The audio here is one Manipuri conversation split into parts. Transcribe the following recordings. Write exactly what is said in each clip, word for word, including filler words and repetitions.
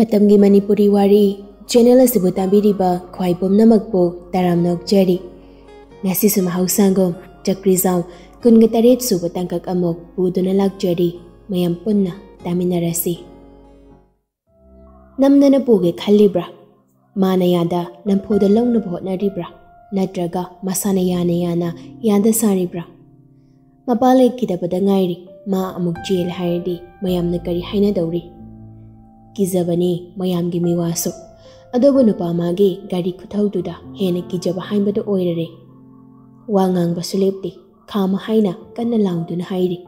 ꯃꯇꯝꯒꯤ ꯃꯅꯤꯄꯨꯔꯤ ꯋꯥꯔꯤ ꯆꯦꯅꯦꯜ ꯑꯁꯤꯕꯨ ꯇꯥꯕꯤꯔꯤꯕ ꯈ꯭ꯋꯥꯏ ꯄꯨꯝꯅꯃꯛꯄꯨ ꯇꯔꯥꯝꯅ ꯑꯣꯛꯆꯔꯤ꯫ ꯉꯁꯤꯁꯨ ꯃꯍꯧꯁꯥꯒꯨꯝ ꯆꯀ꯭ꯔꯤꯖꯥꯎ ꯀꯨꯟꯒ ꯇꯔꯦꯠ ꯁꯨꯕ ꯇꯥꯡꯀꯛ ꯑꯃꯨꯛ ꯄꯨꯗꯨꯅ ꯂꯥꯛꯆꯔꯤ꯫ ꯃꯌꯥꯝ ꯄꯨꯟꯅ ꯇꯥꯃꯤꯟꯅꯔꯁꯤ꯫ ꯅꯝꯗꯅ ꯄꯨꯒꯦ ꯈꯜꯂꯤꯕ꯭ꯔꯥ? ꯃꯥꯅ ꯌꯥꯗ ꯅꯝꯐꯨꯗ ꯂꯧꯅꯕ ꯍꯣꯠꯅꯔꯤꯕ꯭ꯔꯥ? ꯅꯠꯇ꯭ꯔꯒ ꯃꯁꯥꯅ ꯌꯥꯅ ꯌꯥꯅ ꯌꯥꯗ ꯁꯥꯔꯤꯕ꯭ꯔꯥ? ꯃꯄꯥ ꯂꯩꯈꯤꯗꯕꯗ ꯉꯥꯏꯔꯤ, ꯃꯥ ꯑꯃꯨꯛ ꯆꯦꯜꯂꯦ ꯍꯥꯏꯔꯗꯤ ꯃꯌꯥꯝꯅ ꯀꯔꯤ ꯍꯥꯏꯅꯗꯧꯔꯤ? ꯀꯤꯖꯕꯅꯤ ꯃꯌꯥꯝꯒꯤ ꯃꯤꯋꯥꯁꯨ꯫ ꯑꯗꯨꯕꯨ ꯅꯨꯄꯥ ꯃꯥꯒꯤ ꯒꯥꯔꯤ ꯈꯨꯊꯧꯗꯨꯗ ꯍꯦꯟꯅ ꯀꯤꯖꯕ ꯍꯥꯏꯕꯗꯨ ꯑꯣꯏꯔꯔꯦ꯫ ꯋꯥ ꯉꯥꯡꯕꯁꯨ ꯂꯦꯞꯇꯦ꯫ ꯈꯥꯝꯃ ꯍꯥꯏꯅ ꯀꯟꯅ ꯂꯥꯎꯗꯨꯅ ꯍꯥꯏꯔꯤ꯫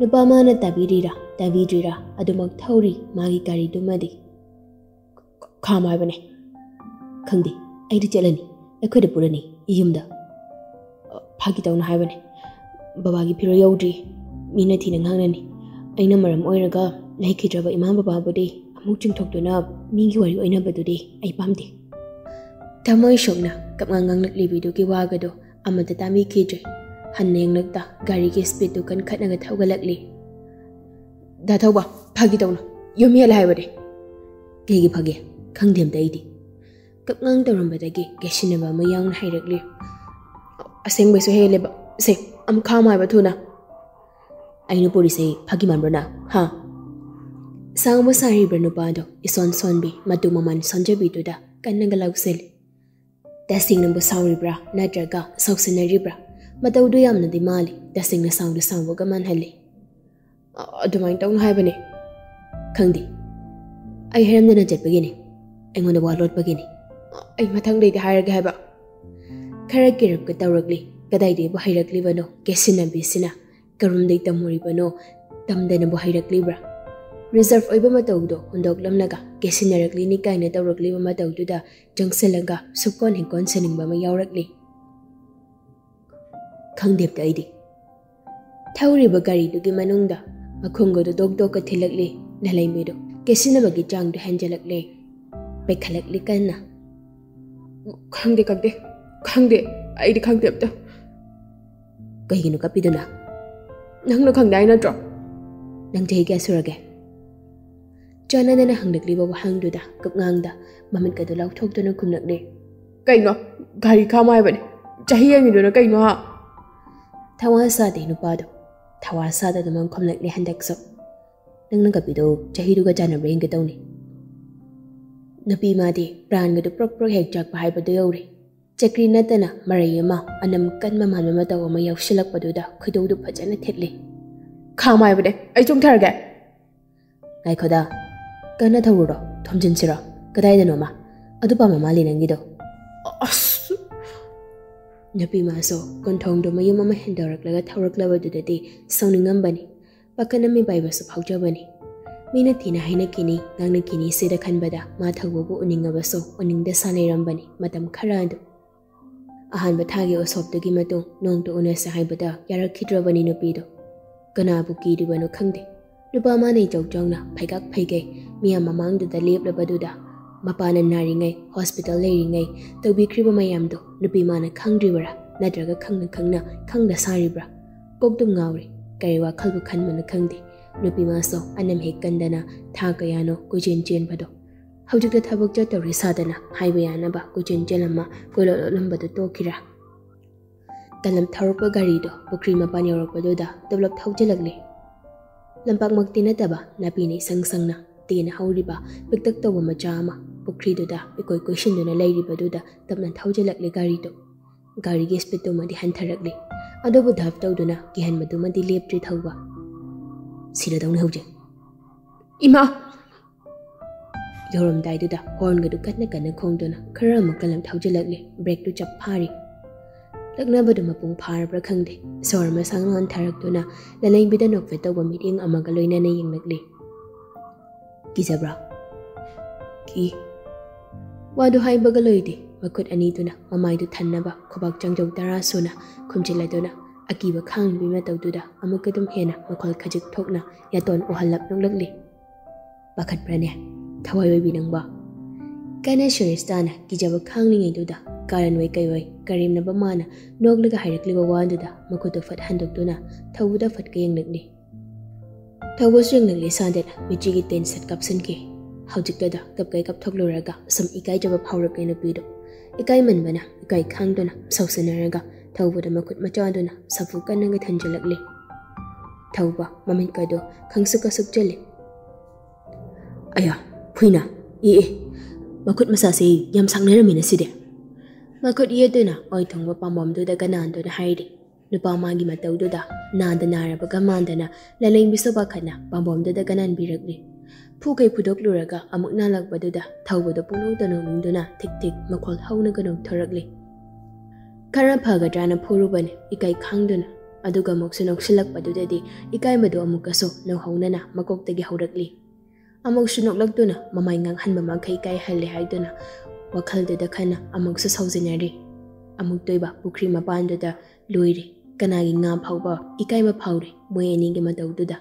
ꯅꯨꯄꯥ ꯃꯥꯅ ꯇꯥꯕꯤꯔꯤꯔꯥ ꯇꯥꯕꯤꯗ꯭ꯔꯤꯔꯥ ꯑꯗꯨꯃꯛ ꯊꯧꯔꯤ ꯃꯥꯒꯤ ꯒꯥꯔꯤꯗꯨꯃꯗꯤ꯫ "ꯈꯥꯝꯃꯣ ꯍꯥꯏꯕꯅꯦ꯫" "ꯈꯪꯗꯦ, ꯑꯩꯗꯤ ꯆꯠꯂꯅꯤ, ꯑꯩꯈꯣꯏꯗ ꯄꯨꯔꯅꯤ, ꯌꯨꯝꯗ꯫" "ꯐꯥꯒꯤ ꯇꯧꯅ ꯍꯥꯏꯕꯅꯦ, ꯕꯕꯥꯒꯤ ꯐꯤꯔꯣꯜ ꯌꯧꯗ꯭ꯔꯤ, ꯃꯤꯅ ꯊꯤꯅ ꯉꯥꯡꯅꯅꯤ꯫ ꯑꯩꯅ ꯃꯔꯝ ꯑꯣꯏꯔꯒ ꯂꯩꯈꯤꯗ꯭ꯔꯕ ꯏꯃꯥ ꯕꯕꯥꯕꯨꯗꯤ ꯑꯃꯨꯛ ꯆꯤꯡꯊꯣꯛꯇꯨꯅ ꯃꯤꯒꯤ ꯋꯥꯔꯤ ꯑꯣꯏꯅꯕꯗꯨꯗꯤ ꯑꯩ ꯄꯥꯝꯗꯦ꯫" ꯊꯃꯣꯏ ꯁꯣꯛꯅ ꯀꯞꯉꯥꯡ ꯉꯥꯡꯂꯛꯂꯤꯕꯤꯗꯨꯒꯤ ꯋꯥꯒꯗꯣ ꯑꯃꯠꯇ ꯇꯥꯕꯤꯈꯤꯗ꯭ꯔꯦ꯫ ꯍꯟꯅ ꯌꯦꯡꯂꯛꯇ ꯒꯥꯔꯤꯒꯤ ꯁ꯭ꯄꯤꯠꯇꯨ ꯀꯟꯈꯠꯅꯒ ꯊꯧꯒꯠꯂꯛꯂꯤ꯫ "ꯗꯥ ꯊꯧꯕ, ꯐꯥꯒꯤ ꯇꯧꯅꯨ, ꯌꯨꯝ ꯍꯦꯜꯂꯦ ꯍꯥꯏꯕꯅꯦ꯫" "ꯀꯩꯒꯤ ꯐꯥꯒꯤ? ꯈꯪꯗꯦ ꯑꯝꯇ ꯑꯩꯗꯤ꯫" ꯀꯞꯉꯥꯡ ꯇꯧꯔꯝꯕꯗꯒꯤ ꯀꯦꯁꯤꯟꯅꯕ ꯑꯃ ꯌꯥꯎꯅ ꯍꯥꯏꯔꯛꯂꯤ꯫ "ꯑꯁꯦꯡꯕꯩꯁꯨ ꯍꯦꯜꯂꯦꯕ꯫ ꯁꯦ, ꯑꯃꯨꯛ ꯈꯥꯝꯃꯣ ꯍꯥꯏꯕ ꯊꯨꯅ꯫" "ꯑꯩꯅ ꯄꯨꯔꯤꯁꯦ ꯐꯥꯒꯤ ꯃꯥꯟꯕ꯭ꯔꯣ ꯅꯪ, ꯍꯥ?" ꯁꯥꯎꯕ ꯁꯥꯔꯤꯕ ꯅꯨꯄꯥꯗꯣ ꯏꯁꯣꯟ ꯁꯣꯟꯕꯤ, ꯃꯇꯨ ꯃꯃꯥꯟ ꯁꯣꯟꯖꯕꯤꯗꯨꯗ ꯀꯟꯅꯒ ꯂꯥꯎꯁꯤꯜꯂꯤ꯫ "ꯇꯁꯦꯡꯅꯕꯨ ꯁꯥꯎꯔꯤꯕ꯭ꯔꯥ ꯅꯠꯇ꯭ꯔꯒ ꯁꯥꯎꯁꯤꯟꯅꯔꯤꯕ꯭ꯔꯥ? ꯃꯇꯧꯗꯨ ꯌꯥꯝꯅꯗꯤ ꯃꯥꯜꯂꯤ, ꯇꯁꯦꯡꯅ ꯁꯥꯎꯗ ꯁꯥꯎꯕꯒ ꯃꯥꯟꯍꯜꯂꯤ꯫" "ꯑ-, ꯑꯗꯨꯃꯥꯏꯅ ꯇꯧꯅꯨ ꯍꯥꯏꯕꯅꯦ꯫" "ꯈꯪꯗꯦ, ꯑꯩ ꯍꯥꯏꯔꯝꯗꯅ ꯆꯠꯄꯒꯤꯅꯤ, ꯑꯩꯉꯣꯟꯗ ꯋꯥ ꯂꯣꯠꯄꯒꯤꯅꯤ꯫ ꯑꯩ ꯃꯊꯪꯗꯩꯗꯤ ꯍꯥꯏꯔꯒꯦ ꯍꯥꯏꯕ꯫" ꯈꯔ ꯀꯤꯔꯞꯀ ꯇꯧꯔꯛꯂꯤ꯫ ꯀꯗꯥꯏꯗꯒꯤꯕꯨ ꯍꯩꯔꯛꯂꯤꯕꯅꯣ ꯀꯦꯁꯤꯟꯅꯕꯤꯁꯤꯅ? ꯀꯔꯣꯝꯗꯩ ꯇꯝꯃꯨꯔꯤꯕꯅꯣ? ꯇꯝꯗꯅꯕꯨ ꯍꯩꯔꯛꯂꯤꯕ꯭ꯔꯥ? ꯔꯤꯖꯔꯚ ꯑꯣꯏꯕ ꯃꯇꯧꯗꯣ ꯍꯨꯟꯗꯣꯛꯂꯝꯂꯒ ꯀꯦꯁꯤꯟꯅꯔꯛꯂꯤꯅꯤ ꯀꯥꯏꯅ ꯇꯧꯔꯛꯂꯤꯕ ꯃꯇꯧꯗꯨꯗ ꯆꯪꯁꯤꯜꯂꯒ ꯁꯨꯛꯀꯣꯟ ꯍꯦꯛ ꯀꯣꯟꯁꯤꯟꯅꯤꯡꯕ ꯑꯃ ꯌꯥꯎꯔꯛꯂꯤ꯫ "ꯈꯪꯗꯦ ꯑꯝꯇ ꯑꯩꯗꯤ꯫" ꯊꯧꯔꯤꯕ ꯒꯥꯔꯤꯗꯨꯒꯤ ꯃꯅꯨꯡꯗ ꯃꯈꯣꯡꯒꯗꯨ ꯗꯣꯛ ꯗꯣꯛꯀ ꯊꯤꯜꯂꯛꯂꯤ꯫ ꯂꯜꯍꯩꯃꯤꯗꯨ ꯀꯦꯁꯤꯟꯅꯕꯒꯤ ꯆꯥꯡꯗꯨ ꯍꯦꯟꯖꯜꯂꯛꯂꯦ꯫ ꯄꯩꯈꯠꯂꯛꯂꯤ ꯀꯟꯅ꯫ "ꯈꯪꯗꯦ, ꯈꯪꯗꯦ, ꯈꯪꯗꯦ, ꯑꯩꯗꯤ ꯈꯪꯗꯦ ꯑꯝꯇ꯫" "ꯀꯩꯒꯤꯅꯣ ꯀꯞꯄꯤꯗꯨꯅ?" "ꯅꯪꯅ ꯈꯪꯗꯦ ꯍꯥꯏ ꯅꯠꯇ꯭ꯔꯣ?" "ꯅꯪ ꯆꯍꯤ ꯀꯌꯥ ꯁꯨꯔꯒꯦ?" ꯆꯥꯟꯅꯗꯅ ꯍꯪꯂꯛꯂꯤꯕ ꯋꯥꯍꯪꯗꯨꯗ ꯀꯞꯉꯥꯡꯗ ꯃꯃꯤꯠꯀꯗꯨ ꯂꯥꯎꯊꯣꯛꯇꯨꯅ ꯈꯨꯝꯂꯛꯂꯦ꯫ "ꯀꯩꯅꯣ? ꯒꯥꯔꯤ ꯈꯥꯝꯃꯣ ꯍꯥꯏꯕꯅꯦ꯫ ꯆꯍꯤ ꯌꯦꯡꯉꯤꯗꯨꯅ ꯀꯩꯅꯣ, ꯍꯥ?" ꯊꯋꯥ ꯁꯥꯗꯦ ꯅꯨꯄꯥꯗꯣ꯫ ꯊꯋꯥ ꯁꯥꯗꯗꯨꯅ ꯈꯨꯝꯂꯛꯂꯦ ꯍꯟꯗꯛꯁꯨ꯫ "ꯅꯪꯅ ꯀꯞꯄꯤꯗꯣ ꯆꯍꯤꯗꯨꯒ ꯆꯥꯟꯅꯕ꯭ꯔꯥ ꯌꯦꯡꯒꯦ ꯇꯧꯅꯤ꯫" ꯅꯨꯄꯤ ꯃꯥꯗꯤ ꯄ꯭ꯔꯥꯟꯒꯗꯨ ꯄ꯭ꯔꯣꯛ ꯄ꯭ꯔꯣꯛ ꯍꯦꯛ ꯆꯥꯛꯄ ꯍꯥꯏꯕꯗꯨ ꯌꯧꯔꯦ꯫ ꯆꯀ꯭ꯔꯤ ꯅꯠꯇꯅ ꯃꯔꯩ ꯑꯃ, ꯑꯅꯝ ꯀꯟꯕ ꯃꯥꯟꯕ ꯃꯇꯧ ꯑꯃ ꯌꯥꯎꯁꯤꯜꯂꯛꯄꯗꯨꯗ ꯈꯣꯏꯗꯧꯗꯨ ꯐꯖꯅ ꯊꯤꯠꯂꯦ꯫ "ꯈꯥꯝꯃꯣ ꯍꯥꯏꯕꯅꯦ, ꯑꯩ ꯆꯣꯡꯊꯔꯒꯦ꯫" "ꯉꯥꯏꯈꯣꯗ, ꯀꯟꯅ ꯊꯧꯔꯨꯔꯣ, ꯊꯣꯝꯖꯤꯟꯁꯤꯔꯣ, ꯀꯗꯥꯏꯗꯅꯣꯃ? ꯑꯗꯨ ꯄꯥꯝꯕ ꯃꯥꯜꯂꯤ ꯅꯪꯒꯤꯗꯣ꯫" ꯑꯁ! ꯅꯨꯄꯤ ꯃꯥꯁꯨ ꯀꯣꯟꯊꯣꯡꯗꯣ ꯃꯌꯨꯝ ꯑꯃ ꯍꯦꯟꯗꯣꯔꯛꯂꯒ ꯊꯧꯔꯛꯂꯕꯗꯨꯗꯗꯤ ꯁꯥꯎꯅꯤꯡꯉꯝꯕꯅꯤ꯫ ꯄꯥꯈꯠꯅ ꯃꯤꯄꯥꯏꯕꯁꯨ ꯐꯥꯎꯖꯕꯅꯤ꯫ ꯃꯤꯅ ꯊꯤꯅ ꯍꯥꯏꯅꯈꯤꯅꯤ, ꯉꯥꯡꯅꯈꯤꯅꯤ ꯁꯤꯗ ꯈꯟꯕꯗ ꯃꯥ ꯊꯧꯕꯕꯨ ꯎꯅꯤꯡꯉꯕꯁꯨ ꯎꯅꯤꯡꯗ ꯁꯥ ꯂꯩꯔꯝꯕꯅꯤ ꯃꯇꯝ ꯈꯔ ꯑꯗꯨ꯫ ꯑꯍꯥꯟꯕ ꯊꯥꯒꯤ ꯎꯁꯣꯞꯇꯨꯒꯤ ꯃꯇꯨꯡ ꯅꯣꯡꯇ ꯎꯅꯁꯦ ꯍꯥꯏꯕꯗ ꯌꯥꯔꯛꯈꯤꯗ꯭ꯔꯕꯅꯤ ꯅꯨꯄꯤꯗꯣ꯫ ꯀꯅꯥꯕꯨ ꯀꯤꯔꯤꯕꯅꯣ ꯈꯪꯗꯦ꯫ ꯅꯨꯄꯥ ꯃꯥꯅ ꯏꯆꯧ ꯆꯥꯎꯅ ꯐꯩꯒꯥꯛ ꯐꯩꯒꯩ ꯃꯤꯌꯥꯝ ꯃꯃꯥꯡꯗꯨꯗ ꯂꯦꯞꯂꯕꯗꯨꯗ ꯃꯄꯥꯅ ꯅꯥꯔꯤꯉꯩ, ꯍꯣꯁꯄꯤꯇꯥꯜ ꯂꯩꯔꯤꯉꯩ ꯇꯧꯕꯤꯈ꯭ꯔꯤꯕ ꯃꯌꯥꯝꯗꯣ ꯅꯨꯄꯤ ꯃꯥꯅ ꯈꯪꯗ꯭ꯔꯤꯕꯔꯥ, ꯅꯠꯇ꯭ꯔꯒ ꯈꯪꯅ ꯈꯪꯅ ꯈꯪꯗ ꯁꯥꯔꯤꯕ꯭ꯔꯥ? ꯀꯣꯛꯇꯨꯝ ꯉꯥꯎꯔꯦ꯫ ꯀꯔꯤ ꯋꯥꯈꯜꯕꯨ ꯈꯟꯕꯅꯣ ꯈꯪꯗꯦ꯫ ꯅꯨꯄꯤ ꯃꯥꯁꯨ ꯑꯅꯝ ꯍꯦꯛ ꯀꯟꯗꯅ ꯊꯥ ꯀꯌꯥꯅꯣ ꯀꯣꯏꯆꯦꯟ ꯆꯦꯟꯕꯗꯣ꯫ ꯍꯧꯖꯤꯛꯇ ꯊꯕꯛ ꯆꯠꯇꯧꯔꯤ ꯁꯥꯗꯅ ꯍꯥꯏꯕ ꯌꯥꯅꯕ ꯀꯣꯏꯆꯦꯟ ꯆꯦꯜꯂꯝꯃ ꯀꯣꯏꯂꯣꯠ ꯂꯣꯠꯂꯝꯕꯗꯨ ꯇꯣꯛꯈꯤꯔꯥ? ꯀꯂꯝ ꯊꯧꯔꯛꯄ ꯒꯥꯔꯤꯗꯣ ꯄꯨꯈ꯭ꯔꯤ ꯃꯄꯥꯟ ꯌꯧꯔꯛꯄꯗꯨꯗ ꯇꯞꯂꯞ ꯊꯧꯖꯤꯜꯂꯛꯂꯦ꯫ ꯂꯝꯄꯥꯛꯃꯛꯇꯤ ꯅꯠꯇꯕ, ꯅꯥꯄꯤꯅ ꯏꯁꯪ ꯁꯪꯅ ꯇꯦꯟꯅ ꯍꯧꯔꯤꯕ ꯄꯤꯛꯇꯛ ꯇꯧꯕ ꯃꯆꯥ ꯑꯃ ꯄꯨꯈ꯭ꯔꯤꯗꯨꯗ ꯏꯀꯣꯏ ꯀꯣꯏꯁꯤꯟꯗꯨꯅ ꯂꯩꯔꯤꯕꯗꯨꯗ ꯇꯞꯅ ꯊꯧꯖꯤꯜꯂꯛꯂꯦ ꯒꯥꯔꯤꯗꯨ꯫ ꯒꯥꯔꯤꯒꯤ ꯁ꯭ꯄꯤꯠꯇꯨꯃꯗꯤ ꯍꯟꯊꯔꯛꯂꯦ꯫ ꯑꯗꯨꯕꯨ ꯙꯞ ꯇꯧꯗꯨꯅ ꯀꯤꯍꯟꯕꯗꯨꯃꯗꯤ ꯂꯦꯞꯇ꯭ꯔꯤ ꯊꯧꯕ꯫ "ꯁꯤꯔꯗꯧꯅꯤ ꯍꯧꯖꯤꯛ꯫" "ꯏꯃꯥ!" ꯌꯧꯔꯝꯗꯥꯏꯗꯨꯗ ꯍꯣꯔꯟꯒꯗꯨ ꯀꯟꯅ ꯀꯟꯅ ꯈꯣꯡꯗꯨꯅ ꯈꯔ ꯑꯃꯨꯛ ꯀꯂꯝ ꯊꯧꯖꯤꯜꯂꯛꯂꯦ꯫ ꯕ꯭ꯔꯦꯛꯇꯨ ꯆꯞ ꯐꯥꯔꯤ꯫ ꯂꯛꯅꯕꯗꯨ ꯃꯄꯨꯡ ꯐꯥꯔꯕ꯭ꯔꯥ ꯈꯪꯗꯦ꯫ ꯁꯣꯔ ꯃꯁꯥꯡ ꯂꯥꯟꯊꯔꯛꯇꯨꯅ ꯂꯂꯩꯕꯤꯗ ꯅꯣꯛꯐꯦꯠ ꯇꯧꯕ ꯃꯤꯠꯌꯦꯡ ꯑꯃꯒ ꯂꯣꯏꯅꯅ ꯌꯦꯡꯂꯛꯂꯦ꯫ "ꯀꯤꯖꯕ꯭ꯔꯥ?" "ꯀꯤ꯫" ꯋꯥꯗꯨ ꯍꯥꯏꯕꯒ ꯂꯣꯏꯗꯦ꯫ ꯃꯈꯨꯠ ꯑꯅꯤꯗꯨꯅ ꯃꯃꯥꯏꯗꯨ ꯊꯟꯅꯕ ꯈꯨꯕꯥꯛ ꯆꯥꯡꯖꯧ ꯇꯔꯥ ꯁꯨꯅ ꯈꯨꯝꯖꯤꯜꯂꯗꯨꯅ ꯑꯀꯤꯕ ꯈꯥꯡꯂꯤꯕꯤ ꯃꯇꯧꯗꯨꯗ ꯑꯃꯨꯛꯀ ꯑꯗꯨꯝ ꯍꯦꯟꯅ ꯃꯈꯣꯜ ꯈꯖꯤꯛ ꯊꯣꯛꯅ ꯌꯥꯇꯣꯟ ꯎꯍꯜꯂꯞ ꯅꯣꯛꯂꯛꯂꯤ꯫ "ꯄꯥꯈꯠꯄ꯭ꯔꯅꯦ, ꯊꯋꯥꯏ ꯑꯣꯏꯕꯤ ꯅꯪꯕꯣ?" ꯀꯟꯅ ꯁꯤꯔꯤꯌꯁ ꯇꯥꯅ ꯀꯤꯖꯕ ꯈꯥꯡꯂꯤꯉꯩꯗꯨꯗ ꯀꯥꯔꯟ ꯑꯣꯏ ꯀꯩ ꯑꯣꯏ ꯀꯔꯦꯝꯅꯕ ꯃꯥꯅ ꯅꯣꯛꯂꯒ ꯍꯥꯏꯔꯛꯂꯤꯕ ꯋꯥꯗꯨꯗ ꯃꯈꯨꯠꯇꯨ ꯐꯠ ꯍꯟꯗꯣꯛꯇꯨꯅ ꯊꯧꯕꯗ ꯐꯠꯀ ꯌꯦꯡꯂꯛꯂꯤ꯫ ꯊꯧꯕꯁꯨ ꯌꯦꯡꯂꯛꯂꯦ ꯁꯥꯟꯗꯅ ꯃꯤꯆꯤꯒꯤ ꯇꯦꯟ ꯁꯦꯠ ꯀꯥꯞꯁꯤꯟꯈꯤ꯫ ꯍꯧꯖꯤꯛꯇꯗ ꯀꯞꯀꯩ ꯀꯞꯊꯣꯛꯂꯨꯔꯒ ꯁꯨꯝ ꯏꯀꯥꯏꯖꯕ ꯐꯥꯎꯔꯛꯂꯦ ꯅꯨꯄꯤꯗꯣ꯫ ꯏꯀꯥꯏꯃꯟꯕꯅ ꯏꯀꯥꯏ ꯈꯥꯡꯗꯨꯅ ꯁꯥꯎꯁꯤꯟꯅꯔꯒ ꯊꯧꯕꯗ ꯃꯈꯨꯠ ꯃꯆꯥꯗꯨꯅ ꯁꯥꯐꯨ ꯀꯟꯅꯒ ꯊꯟꯖꯤꯜꯂꯛꯂꯦ꯫ ꯊꯧꯕ ꯃꯃꯤꯠꯀꯗꯣ ꯈꯪꯁꯨ ꯀꯁꯨꯛ ꯆꯜꯂꯦ꯫ "ꯑꯌꯥ, ꯐꯨꯏꯅ, ꯏ ꯑꯦ, ꯃꯈꯨꯠ ꯃꯁꯥꯁꯦ ꯌꯥꯝ ꯁꯥꯡꯅꯔꯝꯃꯤꯅ ꯁꯤꯗꯤ"꯫ ꯃꯈꯨꯠ ꯌꯦꯠꯇꯨꯅ ꯑꯣꯏ ꯊꯣꯡꯕ ꯄꯥꯝꯕꯣꯝꯗꯨꯗ ꯀꯅꯥꯟꯗꯨꯅ ꯍꯥꯏꯔꯤ꯫ ꯅꯨꯄꯥ ꯃꯥꯒꯤ ꯃꯇꯧꯗꯨꯗ ꯅꯥꯗ ꯅꯥꯔꯕꯒ ꯃꯥꯟꯗꯅ ꯂꯂꯩꯕꯤꯁꯨ ꯄꯥꯈꯠꯅ ꯄꯥꯝꯕꯣꯝꯗꯨꯗ ꯀꯅꯥꯟꯕꯤꯔꯛꯂꯤ꯫ ꯐꯨꯈꯩ ꯐꯨꯗꯣꯛꯂꯨꯔꯒ ꯑꯃꯨꯛ ꯅꯥꯜꯂꯛꯄꯗꯨꯗ ꯊꯧꯕꯗꯣ ꯄꯨꯡꯅꯣꯛꯇ ꯅꯣꯛꯅꯤꯡꯗꯨꯅ ꯊꯤꯛ ꯊꯤꯛ ꯃꯈꯣꯜ ꯍꯧꯅꯒ ꯅꯣꯛꯊꯣꯔꯛꯂꯤ꯫ ꯈꯔ ꯐꯒꯗ꯭ꯔꯥꯅ ꯐꯨꯔꯨꯕꯅꯤ ꯏꯀꯥꯏ ꯈꯥꯡꯗꯨꯅ, ꯑꯗꯨꯒ ꯑꯃꯨꯛꯁꯨ ꯅꯣꯛꯁꯤꯜꯂꯛꯄꯗꯨꯗꯗꯤ ꯏꯀꯥꯏꯕꯗꯣ ꯑꯃꯨꯛꯀꯁꯨ ꯅꯧꯍꯧꯅꯅ ꯃꯀꯣꯛꯇꯒꯤ ꯍꯧꯔꯛꯂꯤ꯫ ꯑꯃꯨꯛꯁꯨ ꯅꯣꯛꯂꯛꯇꯨꯅ ꯃꯃꯥꯏ ꯉꯥꯡꯍꯟꯕ ꯃꯈꯩ ꯀꯥꯏꯍꯜꯂꯦ ꯍꯥꯏꯗꯨꯅ ꯋꯥꯈꯜꯗꯨꯗ ꯈꯟꯅ ꯑꯃꯨꯛꯁꯨ ꯁꯥꯎꯖꯤꯟꯅꯔꯤ꯫ ꯑꯃꯨꯛꯇꯣꯏꯕ ꯄꯨꯈ꯭ꯔꯤ ꯃꯄꯥꯟꯗꯨꯗ ꯂꯣꯏꯔꯦ꯫ ꯀꯅꯥꯒꯤ ꯉꯥ ꯐꯥꯎꯕ ꯏꯀꯥꯏꯕ ꯐꯥꯎꯔꯦ ꯃꯣꯏ ꯑꯅꯤꯒꯤ ꯃꯇꯧꯗꯨꯗ꯫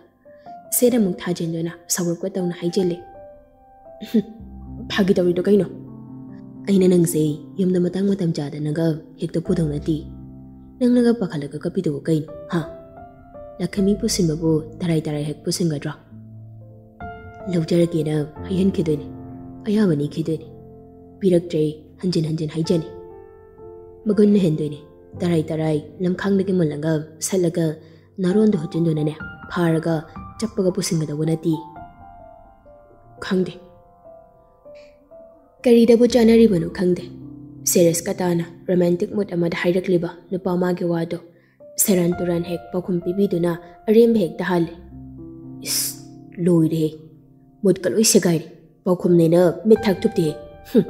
ꯁꯦꯠ ꯑꯃꯨꯛ ꯊꯥꯖꯤꯟꯗꯨꯅ ꯁꯥꯎꯔꯞꯀ ꯇꯧꯅ ꯍꯥꯏꯖꯤꯜꯂꯦ꯫ "ꯐꯥꯒꯤ ꯇꯧꯔꯤꯗꯣ ꯀꯩꯅꯣ? ꯑꯩꯅ ꯅꯪꯁꯦ ꯌꯨꯝꯗ ꯃꯇꯥꯡ ꯃꯇꯝ ꯆꯥꯗꯅꯒ ꯍꯦꯛꯇ ꯄꯨꯗꯧ ꯅꯠꯇꯦ꯫ ꯅꯪꯅꯒ ꯄꯥꯈꯠꯂꯒ ꯀꯞꯄꯤꯗꯨꯕꯨ ꯀꯩꯅꯣ, ꯍꯥ? ꯂꯥꯛꯈꯩ ꯃꯤ ꯄꯨꯁꯤꯟꯕꯕꯨ ꯇꯔꯥꯏ ꯇꯔꯥꯏ ꯍꯦꯛ ꯄꯨꯁꯤꯟꯒꯗ꯭ꯔꯣ? ꯂꯧꯖꯔꯒꯦꯅ ꯍꯩꯍꯟꯈꯤꯗꯣꯏꯅꯦ, ꯑꯌꯥꯕ ꯅꯤꯈꯤꯗꯣꯏꯅꯦ꯫ ꯄꯤꯔꯛꯇ꯭ꯔꯦ ꯍꯟꯖꯤꯟ ꯍꯟꯖꯤꯟ ꯍꯥꯏꯖꯅꯤ꯫ ꯃꯒꯨꯟꯅ ꯍꯦꯟꯗꯣꯏꯅꯦ꯫ ꯇꯔꯥꯏ ꯇꯔꯥꯏ ꯂꯝꯈꯥꯡꯗꯒꯤ ꯃꯨꯜꯂꯒ ꯁꯠꯂꯒ ꯅꯥꯔꯣꯟꯗꯣ ꯍꯨꯠꯆꯤꯟꯗꯨꯅꯅꯦ ꯐꯥꯔꯒ ꯆꯞꯄꯒ ꯄꯨꯁꯤꯟꯒꯗꯧꯕ ꯅꯠꯇꯦ"꯫ ꯈꯪꯗꯦ꯫ ꯀꯔꯤꯗꯕꯨ ꯆꯥꯅꯔꯤꯕꯅꯣ ꯈꯪꯗꯦ꯫ ꯁꯦꯔꯤꯌꯁꯀ ꯇꯥꯅ ꯔꯣꯃꯥꯟꯇꯤꯛ ꯃꯨꯗ ꯑꯃꯗ ꯍꯥꯏꯔꯛꯂꯤꯕ ꯅꯨꯄꯥ ꯃꯥꯒꯤ ꯋꯥꯗꯣ ꯁꯦꯔꯥꯟ ꯇꯨꯔꯥꯟ ꯍꯦꯛ ꯄꯥꯎꯈꯨꯝ ꯄꯤꯕꯤꯗꯨꯅ ꯑꯔꯦꯝꯕ ꯍꯦꯛꯇ ꯍꯥꯜꯂꯤ꯫ ꯏꯁ, ꯂꯣꯏꯔꯦꯍꯦ꯫ ꯃꯨꯗꯀ ꯂꯣꯏ ꯁꯦꯒꯥꯏꯔꯦ꯫ ꯄꯥꯎꯈꯨꯝꯅꯦꯅ ꯃꯤꯠ ꯊꯥꯛ ꯊꯨꯞꯇꯦꯍꯦ꯫ ꯍꯨꯝ꯫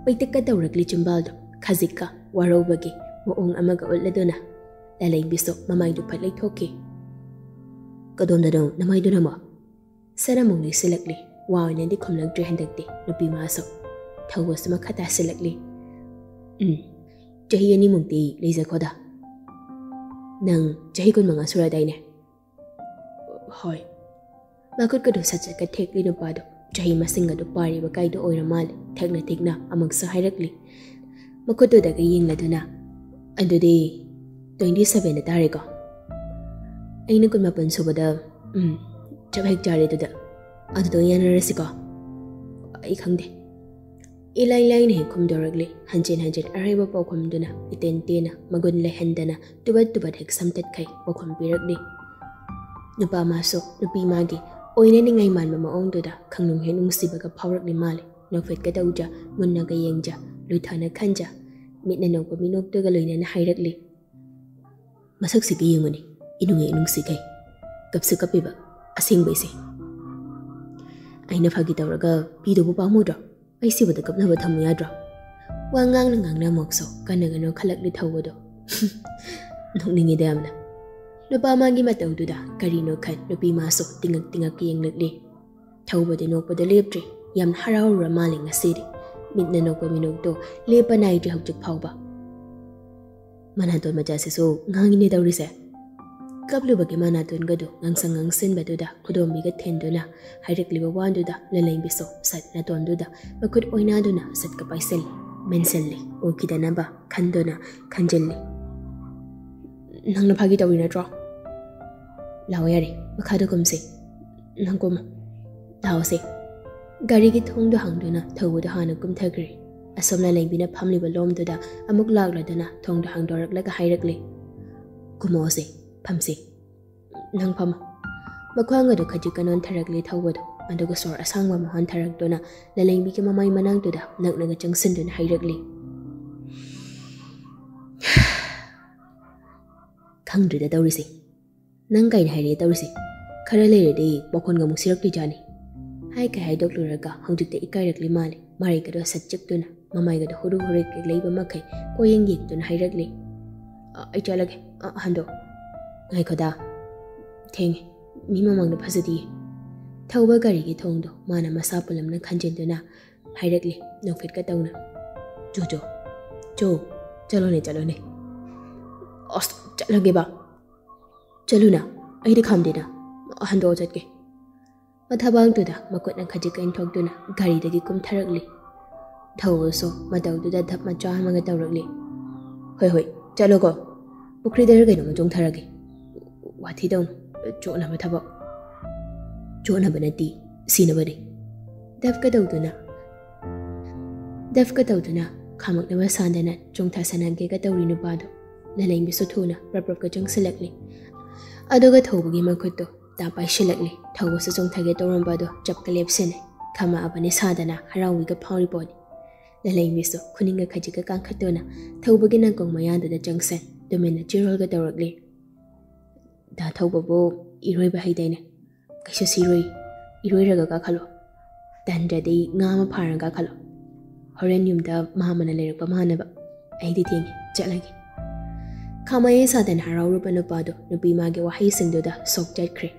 ꯄꯩꯇꯛꯀ ꯇꯧꯔꯛꯂꯤ ꯆꯤꯝꯕꯥꯜꯗꯣ ꯈꯖꯤꯛꯀ ꯋꯥꯔꯧꯕꯒꯤ ꯃꯑꯣꯡ ꯑꯃꯒ ꯎꯠꯂꯗꯨꯅ ꯂꯂꯩꯕꯤꯁꯨ ꯃꯃꯥꯏꯗꯨ ꯐꯠ ꯂꯩꯊꯣꯛꯈꯤ꯫ "ꯀꯗꯣꯝꯗꯅꯣ ꯅꯃꯥꯏꯗꯨꯅ ꯑꯃꯨꯛ?" ꯁꯔ ꯑꯃꯨꯛ ꯂꯤꯛꯁꯤꯜꯂꯛꯂꯤ꯫ ꯋꯥ ꯑꯣꯏꯅꯗꯤ ꯈꯨꯝꯂꯛꯇ꯭ꯔꯦ ꯍꯟꯗꯛꯇꯤ ꯅꯨꯄꯤ ꯃꯥꯁꯨ꯫ ꯊꯧꯕꯁꯨ ꯃꯈꯥ ꯇꯥꯁꯤꯜꯂꯛꯂꯤ꯫ "ꯎꯝ, ꯆꯍꯤ ꯑꯅꯤꯃꯨꯛꯇꯤ ꯂꯩꯖꯈꯣꯗ꯫ ꯅꯪ ꯆꯍꯤ ꯀꯨꯟꯃꯉꯥ ꯁꯨꯔꯗꯥꯏꯅꯦ?" "ꯍꯣꯏ"꯫ ꯃꯈꯨꯠꯀꯗꯣ ꯁꯠ ꯁꯠꯀ ꯊꯦꯛꯂꯤ ꯅꯨꯄꯥꯗꯣ꯫ ꯆꯍꯤ ꯃꯁꯤꯡ ꯑꯗꯨ ꯄꯥꯔꯤꯕ ꯀꯥꯏꯗꯣ ꯑꯣꯏꯔ ꯃꯥꯜꯂꯦ꯫ ꯊꯦꯛꯅ ꯊꯦꯛꯅ ꯑꯃꯨꯛꯁꯨ ꯍꯥꯏꯔꯛꯂꯤ꯫ ꯃꯈꯨꯠꯇꯨꯗꯒ ꯌꯦꯡꯂꯗꯨꯅ, "ꯑꯗꯨꯗꯤ twenty seven ꯇꯥꯔꯦꯀꯣ?" "ꯑꯩꯅ ꯀꯨꯟꯃꯥꯄꯟ ꯁꯨꯕꯗ "ꯎꯝ, ꯆꯞ ꯍꯦꯛ ꯆꯥꯔꯦ ꯑꯗꯨꯗ꯫ ꯑꯗꯨꯗ ꯌꯥꯅꯔꯁꯤꯀꯣ?" "ꯑꯩ ꯈꯪꯗꯦ꯫" ꯏꯂꯥꯏ ꯂꯥꯏꯅ ꯍꯦꯛ ꯈꯨꯝꯗꯣꯔꯛꯂꯤ꯫ ꯍꯟꯖꯤꯟ ꯍꯟꯖꯤꯟ ꯑꯔꯩꯕ ꯄꯥꯎꯈꯨꯝꯗꯨꯅ ꯏꯇꯦꯟ ꯇꯦꯟꯅ, ꯃꯒꯨꯟ ꯂꯩꯍꯟꯗꯅ, ꯇꯨꯕꯠ ꯇꯨꯕꯠ ꯍꯦꯛ ꯁꯝꯇꯠꯈꯩ ꯄꯥꯎꯈꯨꯝ ꯄꯤꯔꯛꯂꯤ꯫ ꯅꯨꯄꯥ ꯃꯥꯁꯨ ꯅꯨꯄꯤ ꯃꯥꯒꯤ ꯑꯣꯏꯅꯅꯤꯡꯉꯥꯏ ꯃꯥꯟꯕ ꯃꯑꯣꯡꯗꯨꯗ ꯈꯪꯅꯨꯡ ꯍꯦꯛ ꯅꯨꯡꯁꯤꯕꯒ ꯐꯥꯎꯔꯛꯂꯤ ꯃꯥꯜꯂꯦ꯫ ꯅꯣꯛꯐꯦꯠꯀ ꯇꯧꯖ, ꯃꯨꯟꯅꯒ ꯌꯦꯡꯖ, ꯂꯨꯊꯅ ꯈꯟꯖ, ꯃꯤꯠꯅ ꯅꯣꯛꯄ ꯃꯤꯅꯣꯛꯇꯨꯒ ꯂꯣꯏꯅꯅ ꯍꯥꯏꯔꯛꯂꯤ꯫ "ꯃꯁꯛꯁꯤꯒ ꯌꯦꯡꯉꯨꯅꯦ, ꯏꯅꯨꯡ ꯍꯦꯛ ꯅꯨꯡꯁꯤꯈꯩ꯫ ꯀꯞꯁꯨ ꯀꯞꯄꯤꯕ, ꯑꯁꯦꯡꯕꯩꯁꯦ꯫" "ꯑꯩꯅ ꯐꯥꯒꯤ ꯇꯧꯔꯒ ꯄꯤꯗꯧꯕ ꯄꯥꯝꯃꯨꯗ꯭ꯔꯣ? ꯑꯩ ꯁꯤꯕꯗ ꯀꯞꯅꯕ ꯊꯝꯃꯨ ꯌꯥꯗ꯭ꯔꯣ?" ꯋꯥ ꯉꯥꯡꯅ ꯉꯥꯡꯅ ꯑꯃꯨꯛꯁꯨ ꯀꯟꯅꯒ ꯅꯣꯛꯈꯠꯂꯛꯂꯤ ꯊꯧꯕꯗꯣ꯫ ꯅꯣꯛꯅꯤꯡꯉꯤꯗ ꯌꯥꯝꯅ꯫ ꯅꯨꯄꯥ ꯃꯥꯒꯤ ꯃꯇꯧꯗꯨꯗ ꯀꯔꯤꯅꯣ ꯈꯟ ꯅꯨꯄꯤ ꯃꯥꯁꯨ ꯇꯤꯉꯛ ꯇꯤꯉꯛ ꯌꯦꯡꯂꯛꯂꯤ꯫ ꯊꯧꯕꯗꯤ ꯅꯣꯛꯄꯗ ꯂꯦꯞꯇ꯭ꯔꯤ꯫ ꯌꯥꯝ ꯍꯔꯥꯎꯔꯨꯔ ꯃꯥꯜꯂꯦ ꯉꯁꯤꯗꯤ꯫ ꯃꯤꯠꯅ ꯅꯣꯛꯄ ꯃꯤꯅꯣꯛꯇꯣ ꯂꯦꯞꯄ ꯅꯥꯏꯗ꯭ꯔꯤ ꯍꯧꯖꯤꯛ ꯐꯥꯎꯕ꯫ ꯃꯅꯥꯇꯣꯟ ꯃꯆꯥꯁꯤꯁꯨ ꯉꯥꯡꯉꯤꯅꯦ ꯇꯧꯔꯤꯁꯦ꯫ ꯀꯞꯂꯨꯕꯒꯤ ꯃꯅꯥꯇꯣꯟꯒꯗꯨ ꯉꯥꯡꯁꯪ ꯉꯥꯡꯁꯤꯟꯕꯗꯨꯗ ꯈꯨꯗꯣꯝꯕꯤꯒ ꯊꯦꯟꯗꯨꯅ ꯍꯥꯏꯔꯛꯂꯤꯕ ꯋꯥꯗꯨꯗ ꯂꯂꯩꯕꯤꯁꯨ ꯁꯠ ꯅꯥꯇꯣꯟꯗꯨꯗ ꯃꯈꯨꯠ ꯑꯣꯏꯅꯥꯗꯨꯅ ꯁꯠꯀ ꯄꯥꯏꯁꯤꯜꯂꯤ, ꯃꯦꯟꯁꯤꯜꯂꯤ, ꯎꯈꯤꯗꯅꯕ ꯈꯟꯗꯨꯅ ꯈꯟꯖꯤꯜꯂꯤ꯫ "ꯅꯪꯅ ꯐꯥꯒꯤ ꯇꯧꯔꯤ ꯅꯠꯇ꯭ꯔꯣ? ꯂꯥꯛꯑꯣ ꯌꯥꯔꯦ, ꯃꯈꯥꯗ ꯀꯨꯝꯁꯦ꯫ ꯅꯪ ꯀꯨꯝꯃꯣ꯫ ꯂꯥꯛꯑꯣꯁꯦ꯫" ꯒꯥꯔꯤꯒꯤ ꯊꯣꯡꯗꯣ ꯍꯥꯡꯗꯨꯅ ꯊꯧꯕꯗꯣ ꯍꯥꯟꯅ ꯀꯨꯝꯊꯈ꯭ꯔꯦ꯫ ꯑꯁꯣꯝ ꯂꯂꯩꯕꯤꯅ ꯐꯝꯂꯤꯕ ꯂꯣꯝꯗꯨꯗ ꯑꯃꯨꯛ ꯂꯥꯛꯂꯗꯨꯅ ꯊꯣꯡꯗꯣ ꯍꯥꯡꯗꯣꯔꯛꯂꯒ ꯍꯥꯏꯔꯛꯂꯦ, "ꯀꯨꯝꯃꯛꯑꯣꯁꯦ, ꯐꯝꯁꯦ꯫ ꯅꯪ ꯐꯝꯃꯣ꯫" ꯃꯈ꯭ꯋꯥꯡ ꯑꯗꯨ ꯈꯖꯤꯛꯀ ꯅꯣꯟꯊꯔꯛꯂꯦ ꯊꯧꯕꯗꯣ, ꯑꯗꯨꯒ ꯁꯣꯔ ꯑꯁꯥꯡꯕ ꯑꯃ ꯍꯣꯟꯊꯔꯛꯇꯨꯅ ꯂꯂꯩꯕꯤꯒꯤ ꯃꯃꯥꯏ ꯃꯅꯥꯛꯇꯨꯗ ꯅꯛꯅꯒ ꯆꯪꯁꯤꯟꯗꯨꯅ ꯍꯥꯏꯔꯛꯂꯦ, "ꯈꯪꯗ꯭ꯔꯤꯗ ꯇꯧꯔꯤꯁꯦ꯫ ꯅꯪ ꯀꯥꯏꯅ ꯍꯥꯏꯔꯛꯑꯦ ꯇꯧꯔꯤꯁꯦ꯫ ꯈꯔ ꯂꯩꯔꯗꯤ ꯃꯈꯣꯟꯒ ꯑꯃꯨꯛ ꯁꯤꯔꯛꯇꯣꯏꯖꯥꯠꯅꯤ꯫" ꯍꯥꯏ ꯀꯩ ꯍꯥꯏꯗꯣꯛꯂꯨꯔꯒ ꯍꯧꯖꯤꯛꯇ ꯏꯀꯥꯏꯔꯛꯂꯤ ꯃꯥꯜꯂꯦ꯫ ꯃꯔꯩꯒꯗꯣ ꯁꯠ ꯆꯤꯛꯇꯨꯅ, ꯃꯃꯥꯏꯒꯗꯣ ꯍꯨꯔꯨ ꯍꯨꯔꯨ ꯂꯩꯕ ꯃꯈꯩ ꯀꯣꯏꯌꯦꯡ ꯌꯦꯡꯗꯨꯅ ꯍꯥꯏꯔꯛꯂꯤ, "ꯑ, ꯑꯩ ꯆꯠꯂꯒꯦ꯫ ꯑ, ꯍꯟꯗꯣ꯫ ꯉꯥꯏꯈꯣꯗ꯫ ꯊꯦꯡꯉꯦ꯫ ꯃꯤ ꯃꯃꯥꯡꯗ ꯐꯖꯗꯤꯌꯦ꯫" ꯊꯧꯕ ꯒꯥꯔꯤꯒꯤ ꯊꯣꯡꯗꯣ ꯃꯥꯅ ꯃꯁꯥ ꯄꯨꯂꯞꯅ ꯈꯟꯖꯤꯟꯗꯨꯅ ꯍꯥꯏꯔꯛꯂꯤ ꯅꯣꯛꯐꯦꯠꯀ ꯇꯧꯅ, "ꯆꯣ, ꯆꯣ, ꯆꯣ, ꯆꯠꯂꯣꯅꯦ, ꯆꯠꯂꯣꯅꯦ꯫" "ꯑꯁ, ꯆꯠꯂꯒꯦꯕ꯫" "ꯆꯠꯂꯨꯅ, ꯑꯩꯗꯤ ꯈꯥꯝꯗꯦꯅ꯫ ꯍꯟꯗꯣꯛꯑ ꯆꯠꯀꯦ꯫" ꯃꯊꯕꯥꯛꯇꯨꯗ ꯃꯈꯨꯠꯅ ꯈꯖꯤꯛ ꯏꯟꯊꯣꯛꯇꯨꯅ ꯒꯥꯔꯤꯗꯒꯤ ꯀꯨꯝꯊꯔꯛꯂꯤ꯫ ꯊꯧꯕꯁꯨ ꯃꯇꯧꯗꯨꯗ ꯙꯞ ꯃꯆꯥ ꯑꯃꯒ ꯇꯧꯔꯛꯂꯤ꯫ "ꯍꯣꯏ, ꯍꯣꯏ, ꯆꯠꯂꯣꯀꯣ꯫ ꯄꯨꯈ꯭ꯔꯤꯗꯔ ꯀꯩꯅꯣꯝꯃ ꯆꯣꯡꯊꯔꯒꯦ꯫ ꯋꯥꯊꯤ ꯇꯧꯅꯨ, ꯆꯣꯠꯅꯕ ꯊꯕꯛ꯫" ꯆꯣꯠꯅꯕ ꯅꯠꯇꯦ, ꯁꯤꯅꯕꯅꯤ꯫ ꯗꯞꯀ ꯇꯧꯗꯨꯅ ꯗꯞꯀ ꯇꯧꯗꯨꯅ ꯈꯥꯝꯃꯛꯅꯕ ꯁꯥꯗꯅ ꯆꯣꯡꯊꯁꯅꯒꯦꯒ ꯇꯧꯔꯤ ꯅꯨꯄꯥꯗꯣ꯫ ꯂꯂꯩꯕꯤꯁꯨ ꯊꯨꯅ ꯄ꯭ꯔꯞ ꯄ꯭ꯔꯞꯀ ꯆꯪꯁꯤꯜꯂꯛꯂꯤ꯫ ꯑꯗꯨꯒ ꯊꯧꯕꯒꯤ ꯃꯈꯨꯠꯇꯣ ꯇꯥ ꯄꯥꯏꯁꯤꯜꯂꯛꯂꯤ꯫ ꯊꯧꯕꯁꯨ ꯆꯣꯡꯊꯒꯦ ꯇꯧꯔꯝꯕꯗꯣ ꯆꯞꯀ ꯂꯦꯞꯁꯤꯜꯂꯦ꯫ ꯈꯥꯝꯃꯛꯑꯕꯅꯤ ꯁꯥꯗꯅ ꯍꯔꯥꯎꯕꯤꯒ ꯐꯥꯎꯔꯤ ꯄꯣꯠꯅꯤ꯫ ꯂꯂꯩꯕꯤꯁꯨ ꯈꯨꯅꯤꯡꯒ ꯈꯖꯤꯛꯀ ꯀꯥꯡꯈꯠꯇꯨꯅ ꯊꯧꯕꯒꯤ ꯅꯥꯀꯣꯡ ꯃꯌꯥꯗꯨꯗ ꯆꯪꯁꯤꯟ ꯇꯨꯃꯤꯟꯅ ꯆꯤꯔꯣꯜꯒ ꯇꯧꯔꯛꯂꯤ꯫ "ꯗꯥ ꯊꯧꯕꯕꯨ ꯏꯔꯣꯏꯕ ꯍꯩꯗꯥꯏꯅꯦ?" "ꯀꯩꯁꯨ ꯁꯤꯔꯣꯏ, ꯏꯔꯣꯏꯔꯒ ꯀꯥꯈꯠꯂꯣ꯫ ꯇꯟꯗ꯭ꯔꯗꯤ ꯉꯥ ꯑꯃ ꯐꯥꯔꯒ ꯀꯥꯈꯠꯂꯣ꯫ ꯍꯣꯔꯦꯟ ꯌꯨꯝꯗ ꯃꯥꯝꯃꯅ ꯂꯩꯔꯛꯄ ꯃꯥꯟꯅꯕ꯫ ꯑꯩꯗꯤ ꯊꯦꯡꯉꯦ, ꯆꯠꯂꯒꯦ"꯫ ꯈꯥꯃꯩ ꯁꯥꯗꯅ ꯍꯔꯥꯎꯔꯨꯕ ꯅꯨꯄꯥꯗꯣ ꯅꯨꯄꯤ ꯃꯥꯒꯤ ꯋꯥꯍꯩꯁꯤꯡꯗꯨꯗ ꯁꯣꯛ ꯆꯠꯈ꯭ꯔꯦ꯫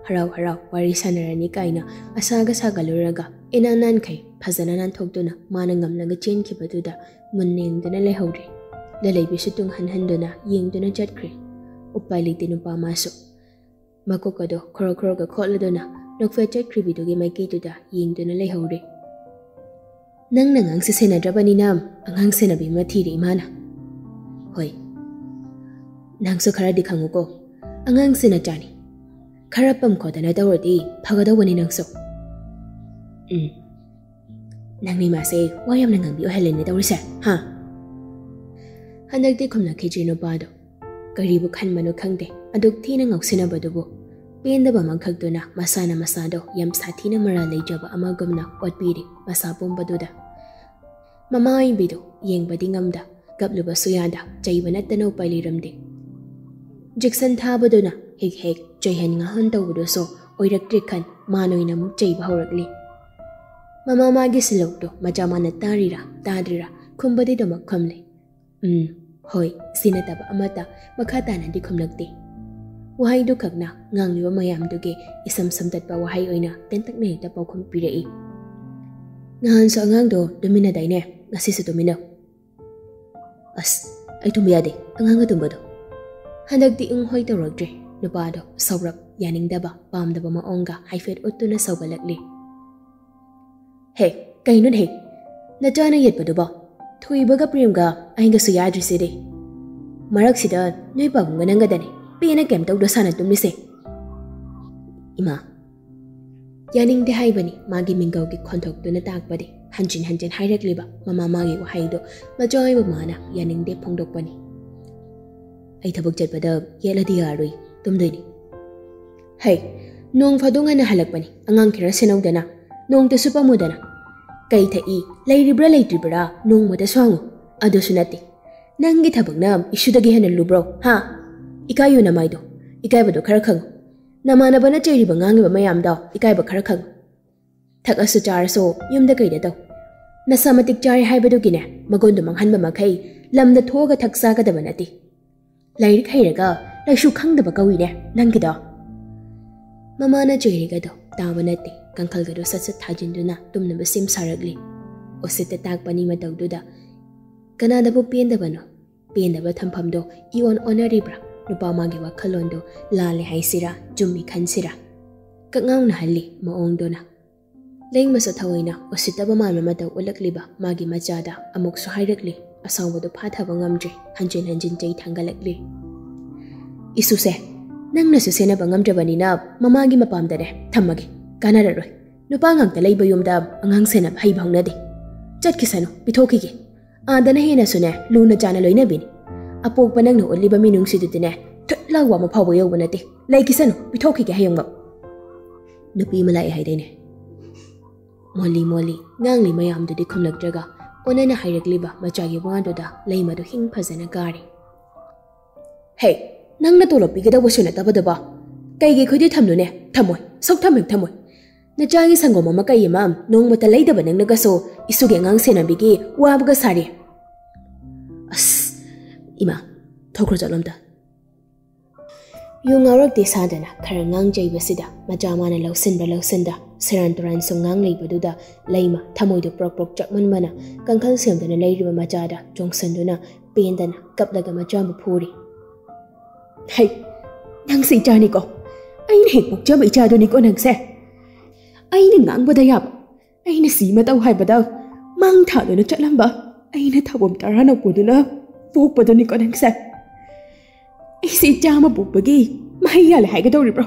ꯍꯔꯥꯎ ꯍꯔꯥꯎ ꯋꯥꯔꯤ ꯁꯥꯟꯅꯔꯅꯤ ꯀꯥꯏꯅ ꯑꯁꯥꯒ ꯁꯥꯒꯠꯂꯨꯔꯒ ꯏꯅꯥꯟ ꯅꯥꯟꯈꯩ ꯐꯖꯅ ꯅꯥꯟꯊꯣꯛꯇꯨꯅ ꯃꯥꯅ ꯉꯝꯂꯒ ꯆꯦꯟꯈꯤꯕꯗꯨꯗ ꯃꯨꯟꯅ ꯌꯦꯡꯗꯨꯅ ꯂꯩꯍꯧꯔꯦ꯫ ꯂꯂꯩꯕꯤꯁꯨ ꯇꯨꯡ ꯍꯟꯍꯟꯗꯨꯅ ꯌꯦꯡꯗꯨꯅ ꯆꯠꯈ꯭ꯔꯦ꯫ ꯎꯄꯥꯏ ꯂꯩꯇꯦ ꯅꯨꯄꯥ ꯃꯥꯁꯨ꯫ ꯃꯀꯣꯛ ꯑꯗꯣ ꯈꯣꯔꯣ ꯈꯣꯔꯣꯒ ꯈꯣꯠꯂꯗꯨꯅ ꯅꯣꯛꯐꯦꯠ ꯆꯠꯈ꯭ꯔꯤꯕꯤꯗꯨꯒꯤ ꯃꯥꯏꯀꯩꯗꯨꯗ ꯌꯦꯡꯗꯨꯅ ꯂꯩꯍꯧꯔꯦ꯫ "ꯅꯪꯅ ꯑꯉꯥꯡꯁꯦ ꯁꯦꯟꯅꯗ꯭ꯔꯕꯅꯤꯅ ꯑꯉꯥꯡ ꯁꯦꯟꯅꯕꯤ ꯑꯃ ꯊꯤꯔꯦ ꯏꯃꯥꯅ"꯫ "ꯍꯣꯏ, ꯅꯪꯁꯨ ꯈꯔꯗꯤ ꯈꯪꯉꯨꯀꯣ꯫ ꯑꯉꯥꯡꯁꯦ ꯅꯆꯥꯅꯤ꯫ ꯈꯔ ꯄꯝ ꯈꯣꯠꯇꯅ ꯇꯧꯔꯗꯤ ꯐꯒꯗꯧꯕꯅꯤ ꯅꯪꯁꯨ"꯫ "ꯎꯝ, ꯅꯪꯅꯤ ꯃꯥꯁꯦ ꯋꯥ ꯌꯥꯝꯅ ꯉꯥꯡꯕꯤ ꯑꯣꯏꯍꯜꯂꯦꯅꯦ ꯇꯧꯔꯤꯁꯦ, ꯍꯥ?" ꯍꯟꯗꯛꯇꯤ ꯈꯨꯝꯂꯛꯈꯤꯗ꯭ꯔꯦ ꯅꯨꯄꯥꯗꯣ꯫ ꯀꯔꯤꯕꯨ ꯈꯟꯕꯅꯣ ꯈꯪꯗꯦ, ꯑꯗꯨꯛ ꯊꯤꯅ ꯉꯥꯎꯁꯤꯟꯅꯕꯗꯨꯕꯨ꯫ ꯄꯦꯟꯗꯕ ꯑꯃꯈꯛꯇꯨꯅ ꯃꯁꯥꯅ ꯃꯁꯥꯗꯣ ꯌꯥꯝ ꯁꯥꯊꯤꯅ ꯃꯔꯥꯜ ꯂꯩꯖꯕ ꯑꯃꯒꯨꯝꯅ ꯑꯣꯠꯄꯤꯔꯤ ꯃꯁꯥ ꯄꯨꯝꯕꯗꯨꯗ꯫ ꯃꯃꯥ ꯑꯣꯏꯕꯤꯗꯣ ꯌꯦꯡꯕꯗꯤ ꯉꯝꯗ, ꯀꯞꯂꯨꯕꯁꯨ ꯌꯥꯗ, ꯆꯩꯕ ꯅꯠꯇꯅ ꯎꯄꯥꯏ ꯂꯩꯔꯝꯗꯦ꯫ ꯖꯦꯛꯁꯟ ꯊꯥꯕꯗꯨꯅ ꯍꯦꯛ ꯍꯦꯛ ꯆꯩꯍꯟ ꯉꯥꯡꯍꯟ ꯇꯧꯕꯗꯨꯁꯨ ꯑꯣꯏꯔꯛꯇ꯭ꯔꯦ ꯈꯟ ꯃꯥꯅ ꯑꯣꯏꯅ ꯑꯃꯨꯛ ꯆꯩꯕ ꯍꯧꯔꯛꯂꯤ꯫ ꯃꯃꯥ ꯃꯥꯒꯤ ꯁꯤꯜꯂꯧꯗꯣ ꯃꯆꯥ ꯃꯥꯅ ꯇꯥꯔꯤꯔꯥ ꯇꯥꯗ꯭ꯔꯤꯔꯥ ꯈꯨꯝꯕꯗꯤ ꯑꯗꯨꯃꯛ ꯈꯨꯝꯂꯦ꯫ "ꯎꯝ, ꯍꯣꯏ" ꯁꯤ ꯅꯠꯇꯕ ꯑꯃꯠꯇ ꯃꯈꯥ ꯇꯥꯅꯗꯤ ꯈꯨꯝꯂꯛꯇꯦ꯫ ꯋꯥꯍꯩꯗꯨ ꯈꯛꯅ ꯉꯥꯡꯂꯤꯕ ꯃꯌꯥꯝꯗꯨꯒꯤ ꯏꯁꯝ ꯁꯝꯇꯠꯄ ꯋꯥꯍꯩ ꯑꯣꯏꯅ ꯇꯦꯟꯇꯛꯅ ꯍꯦꯛꯇ ꯄꯥꯎꯈꯨꯝ ꯄꯤꯔꯛꯏ꯫ "ꯅꯍꯥꯟꯁꯨ ꯑꯉꯥꯡꯗꯣ ꯇꯨꯃꯤꯟꯅꯗꯥꯏꯅꯦ, ꯉꯁꯤꯁꯨ ꯇꯨꯃꯤꯟꯅꯧ"꯫ "ꯑꯁ, ꯑꯩ ꯇꯨꯝꯕ ꯌꯥꯗꯦ, ꯑꯉꯥꯡꯒ ꯇꯨꯝꯕꯗꯣ"꯫ ꯍꯟꯗꯛꯇꯤ ꯎꯪ ꯍꯣꯏ ꯇꯧꯔꯛꯇ꯭ꯔꯦ꯫ ꯅꯨꯄꯥꯗꯣ ꯁꯥꯎꯔꯞ, ꯌꯥꯅꯤꯡꯗꯕ, ꯄꯥꯝꯗꯕ ꯃꯑꯣꯡꯒ ꯍꯥꯏꯐꯦꯠ ꯎꯠꯇꯨꯅ ꯁꯧꯒꯠꯂꯛꯂꯤ꯫ "ꯍꯦ, ꯀꯩꯅꯣꯅꯦꯍꯦ? ꯅꯆꯥꯅ ꯌꯦꯠꯄꯗꯨꯕꯣ? ꯊꯣꯏꯕꯒ ꯄ꯭ꯔꯦꯝꯒ ꯑꯩꯒꯁꯨ ꯌꯥꯗ꯭ꯔꯤꯁꯤꯗꯤ꯫ ꯃꯔꯛꯁꯤꯗ ꯅꯣꯏ ꯄꯥꯕꯨꯡꯒ ꯅꯪꯒꯗꯅꯦ ꯄꯦꯟꯅ ꯀꯩꯝ ꯇꯧꯗ ꯁꯥꯟꯅ ꯇꯨꯝꯂꯤꯁꯦ"꯫ "ꯏꯃꯥ"꯫ ꯌꯥꯅꯤꯡꯗꯦ ꯍꯥꯏꯕꯅꯤ ꯃꯥꯒꯤ ꯃꯤꯡꯒꯧꯒꯤ ꯈꯣꯟꯊꯣꯛꯇꯨꯅ ꯇꯥꯛꯄꯗꯤ꯫ ꯍꯟꯖꯤꯟ ꯍꯟꯖꯤꯟ ꯍꯥꯏꯔꯛꯂꯤꯕ ꯃꯃꯥ ꯃꯥꯒꯤ ꯋꯥꯍꯩꯗꯣ ꯃꯆꯥ ꯑꯣꯏꯕ ꯃꯥꯅ ꯌꯥꯅꯤꯡꯗꯦ ꯐꯣꯡꯗꯣꯛꯄꯅꯤ꯫ "ꯑꯩ ꯊꯕꯛ ꯆꯠꯄꯗ ꯌꯦꯠꯂꯗꯤ ꯌꯥꯔꯣꯏ, ꯇꯨꯝꯗꯣꯏꯅꯤ꯫" "ꯍꯩ, ꯅꯣꯡ ꯐꯥꯗꯣꯛ ꯉꯟꯅ ꯍꯜꯂꯛꯄꯅꯤ, ꯑꯉꯥꯡ ꯈꯔ ꯁꯦꯟꯅꯧꯗꯅ, ꯅꯣꯡꯇꯁꯨ ꯄꯝꯃꯨꯗꯅ꯫ ꯀꯩ ꯊꯛꯏ, ꯂꯩꯔꯤꯕ꯭ꯔꯥ ꯂꯩꯇ꯭ꯔꯤꯕ꯭ꯔꯥ ꯅꯣꯡꯃꯇꯁꯨ ꯍꯪꯉꯨ꯫ ꯑꯗꯨꯁꯨ ꯅꯠꯇꯦ, ꯅꯪꯒꯤ ꯊꯕꯛꯅ ꯏꯁꯨꯗꯒꯤ ꯍꯦꯟꯅ ꯂꯨꯕ꯭ꯔꯣ, ꯍꯥ? ꯏꯀꯥꯏꯌꯨ ꯅꯃꯥꯏꯗꯣ, ꯏꯀꯥꯏꯕꯗꯣ ꯈꯔ ꯈꯪꯉꯨ꯫ ꯅꯃꯥꯟꯅꯕꯅ ꯆꯩꯔꯤꯕ ꯉꯥꯡꯉꯤꯕ ꯃꯌꯥꯝꯗꯣ ꯏꯀꯥꯏꯕ ꯈꯔ ꯈꯪꯉꯨ꯫ ꯊꯛꯑꯁꯨ ꯆꯥꯔꯁꯨ ꯌꯨꯝꯗ ꯀꯩꯗ ꯇꯧ꯫ ꯅꯁꯥ ꯃꯇꯤꯛ ꯆꯥꯔꯦ ꯍꯥꯏꯕꯗꯨꯒꯤꯅꯦ ꯃꯒꯨꯟꯗꯣ ꯃꯥꯡꯍꯟꯕ ꯃꯈꯩ ꯂꯝꯗ ꯊꯣꯛꯑꯒ ꯊꯛ ꯆꯥꯒꯗꯕ ꯅꯠꯇꯦ꯫ ꯂꯥꯏꯔꯤꯛ ꯍꯩꯔꯒ ꯂꯥꯏꯁꯨ ꯈꯪꯗꯕ ꯀꯧꯏꯅꯦ ꯅꯪꯒꯤꯗꯣ꯫" ꯃꯃꯥꯅ ꯆꯩꯔꯤꯒꯗꯣ ꯇꯥꯕ ꯅꯠꯇꯦ, ꯀꯥꯡꯈꯜꯒꯗꯣ ꯁꯠ ꯁꯠ ꯊꯥꯖꯤꯟꯗꯨꯅ ꯇꯨꯝꯅꯕ ꯁꯦꯝ ꯁꯥꯔꯛꯂꯤ꯫ ꯎꯁꯤꯠꯇ ꯇꯥꯛꯄꯅꯤ ꯃꯇꯧꯗꯨꯗ꯫ ꯀꯅꯥꯗꯕꯨ ꯄꯦꯟꯗꯕꯅꯣ? ꯄꯦꯟꯗꯕ ꯊꯝꯐꯝꯗꯣ ꯏꯑꯣꯟ ꯑꯣꯟꯅꯔꯤꯕ꯭ꯔꯥ? ꯅꯨꯄꯥ ꯃꯥꯒꯤ ꯋꯥꯈꯜꯂꯣꯟꯗꯣ ꯂꯥꯜꯂꯦ ꯍꯥꯏꯁꯤꯔꯥ, ꯆꯨꯝꯃꯤ ꯈꯟꯁꯤꯔꯥ? ꯀꯛꯉꯥꯎꯅꯍꯜꯂꯤ ꯃꯑꯣꯡꯗꯨꯅ꯫ ꯂꯦꯡꯃꯁꯨ ꯊꯑꯣꯏꯅ ꯎꯁꯤꯠꯇꯕ ꯃꯥꯟꯕ ꯃꯇꯧ ꯎꯠꯂꯛꯂꯤꯕ ꯃꯥꯒꯤ ꯃꯆꯥꯗ ꯑꯃꯨꯛꯁꯨ ꯍꯥꯏꯔꯛꯂꯤ꯫ ꯑꯁꯥꯎꯕꯗꯨ ꯐꯥꯊꯕ ꯉꯝꯗ꯭ꯔꯦ, ꯍꯟꯖꯤꯟ ꯍꯟꯖꯤꯟ ꯆꯩ ꯊꯥꯡꯒꯠꯂꯛꯂꯤ꯫ "ꯏꯁꯨꯁꯦ, ꯅꯪꯅꯁꯨ ꯁꯦꯟꯅꯕ ꯉꯝꯗ꯭ꯔꯕꯅꯤꯅ ꯃꯃꯥꯒꯤ ꯃꯄꯥꯝꯗꯅꯦ ꯊꯝꯃꯒꯦ꯫ ꯀꯥꯟꯅꯔꯔꯣꯏ꯫ ꯅꯨꯄꯥ ꯉꯥꯛꯇ ꯂꯩꯕ ꯌꯨꯝꯗ ꯑꯉꯥꯡ ꯁꯦꯟꯅꯕ ꯍꯩꯕ ꯍꯧꯅꯗꯦ꯫ ꯆꯠꯈꯤꯁꯅꯨ, ꯄꯤꯊꯣꯛꯈꯤꯒꯦ꯫ ꯑꯥꯗꯅ ꯍꯦꯟꯅꯁꯨꯅꯦ ꯂꯨꯅ ꯆꯥꯅ ꯂꯣꯏꯅꯕꯤꯅꯤ꯫ ꯑꯄꯣꯛꯄ ꯅꯪꯅ ꯎꯠꯂꯤꯕ ꯃꯤꯅꯨꯡꯁꯤꯗꯨꯗꯤꯅꯦ ꯊꯨꯠ ꯂꯥꯎꯕ ꯑꯃ ꯐꯥꯎꯕ ꯌꯧꯕ ꯅꯠꯇꯦ꯫ ꯂꯩꯈꯤꯁꯅꯨ, ꯄꯤꯊꯣꯛꯈꯤꯒꯦ ꯍꯌꯦꯡꯃꯛ꯫" "ꯅꯨꯄꯤ ꯑꯃ ꯂꯥꯛꯑꯦ ꯍꯥꯏꯗꯥꯏꯅꯦ?" ꯃꯣꯜꯂꯤ ꯃꯣꯜꯂꯤ ꯉꯥꯡꯂꯤ ꯃꯌꯥꯝꯗꯨꯗꯤ ꯈꯨꯝꯂꯛꯇ꯭ꯔꯒ ꯑꯣꯟꯅꯅ ꯍꯥꯏꯔꯛꯂꯤꯕ ꯃꯆꯥꯒꯤ ꯋꯥꯗꯨꯗ ꯂꯩꯃꯗꯨ ꯍꯤꯡ ꯐꯖꯅ ꯀꯥꯔꯦ꯫ "ꯍꯦ, ꯅꯪꯅ ꯇꯣꯂꯣꯞ ꯄꯤꯒꯗꯧꯕꯁꯨ ꯅꯠꯇꯕꯗꯨꯕꯣ꯫ ꯀꯩꯒꯤ ꯑꯩꯈꯣꯏꯗꯤ ꯊꯝꯂꯨꯅꯦ? ꯊꯝꯃꯣꯏ, ꯁꯨꯛꯊꯝ ꯍꯦꯛ ꯊꯝꯃꯣꯏ꯫ ꯅꯆꯥꯒꯤ ꯁꯪꯒꯣꯝ ꯑꯃ ꯀꯩ ꯑꯃ ꯅꯣꯡꯃꯇ ꯂꯩꯗꯕ ꯅꯪꯅꯒꯁꯨ ꯏꯁꯨꯒꯤ ꯑꯉꯥꯡ ꯁꯦꯟꯅꯕꯤꯒꯤ ꯋꯥꯕꯒ ꯁꯥꯔꯤ꯫" "ꯑꯁ, ꯏꯃꯥ, ꯊꯣꯛꯈ꯭ꯔꯣ ꯆꯠꯂꯣ ꯑꯝꯇ꯫" ꯌꯨ ꯉꯥꯎꯔꯛꯇꯦ ꯁꯥꯗꯅ ꯈꯔ ꯉꯥꯡꯖꯩꯕꯁꯤꯗ ꯃꯆꯥ ꯃꯥꯅ ꯂꯧꯁꯤꯟꯕ ꯂꯧꯁꯤꯟꯗ ꯁꯦꯔꯥꯟ ꯇꯨꯔꯥꯟ ꯁꯨꯝ ꯉꯥꯡ ꯂꯩꯕꯗꯨꯗ ꯂꯩꯃ ꯊꯃꯣꯏꯗꯨ ꯄ꯭ꯔꯣꯛ ꯄ꯭ꯔꯣꯛ ꯆꯥꯛꯃꯟꯕꯅ ꯀꯥꯡꯈꯜ ꯁꯦꯝꯗꯨꯅ ꯂꯩꯔꯤꯕ ꯃꯆꯥꯗ ꯆꯣꯡꯁꯤꯟꯗꯨꯅ ꯄꯦꯟꯗꯅ ꯀꯞꯂꯒ ꯃꯆꯥꯕꯨ ꯐꯨꯔꯤ꯫ "ꯍꯩ, ꯅꯪꯁꯦ ꯏꯆꯥꯅꯤꯀꯣ꯫ ꯑꯩꯅ ꯍꯦꯛ ꯄꯣꯛꯆꯕ ꯏꯆꯥꯗꯨꯅꯤꯀꯣ ꯅꯪꯁꯦ꯫ ꯑꯩꯅ ꯉꯥꯡꯕꯗ ꯌꯥꯕ, ꯑꯩꯅ ꯁꯤ ꯃꯇꯧ ꯍꯥꯏꯕꯗ ꯃꯥꯡ ꯊꯥꯗꯨꯅ ꯆꯠꯂꯝꯕ, ꯑꯩꯅ ꯊꯥꯕꯝ ꯇꯔꯥꯅ ꯄꯨꯗꯨꯅ ꯄꯣꯛꯄꯗꯨꯅꯤꯀꯣ ꯅꯪꯁꯦ꯫ ꯑꯩꯁꯦ ꯏꯆꯥ ꯑꯃ ꯄꯣꯛꯄꯒꯤ ꯃꯍꯩ ꯌꯥꯜꯂꯦ ꯍꯥꯏꯒꯗꯧꯔꯤꯕ꯭ꯔꯣ?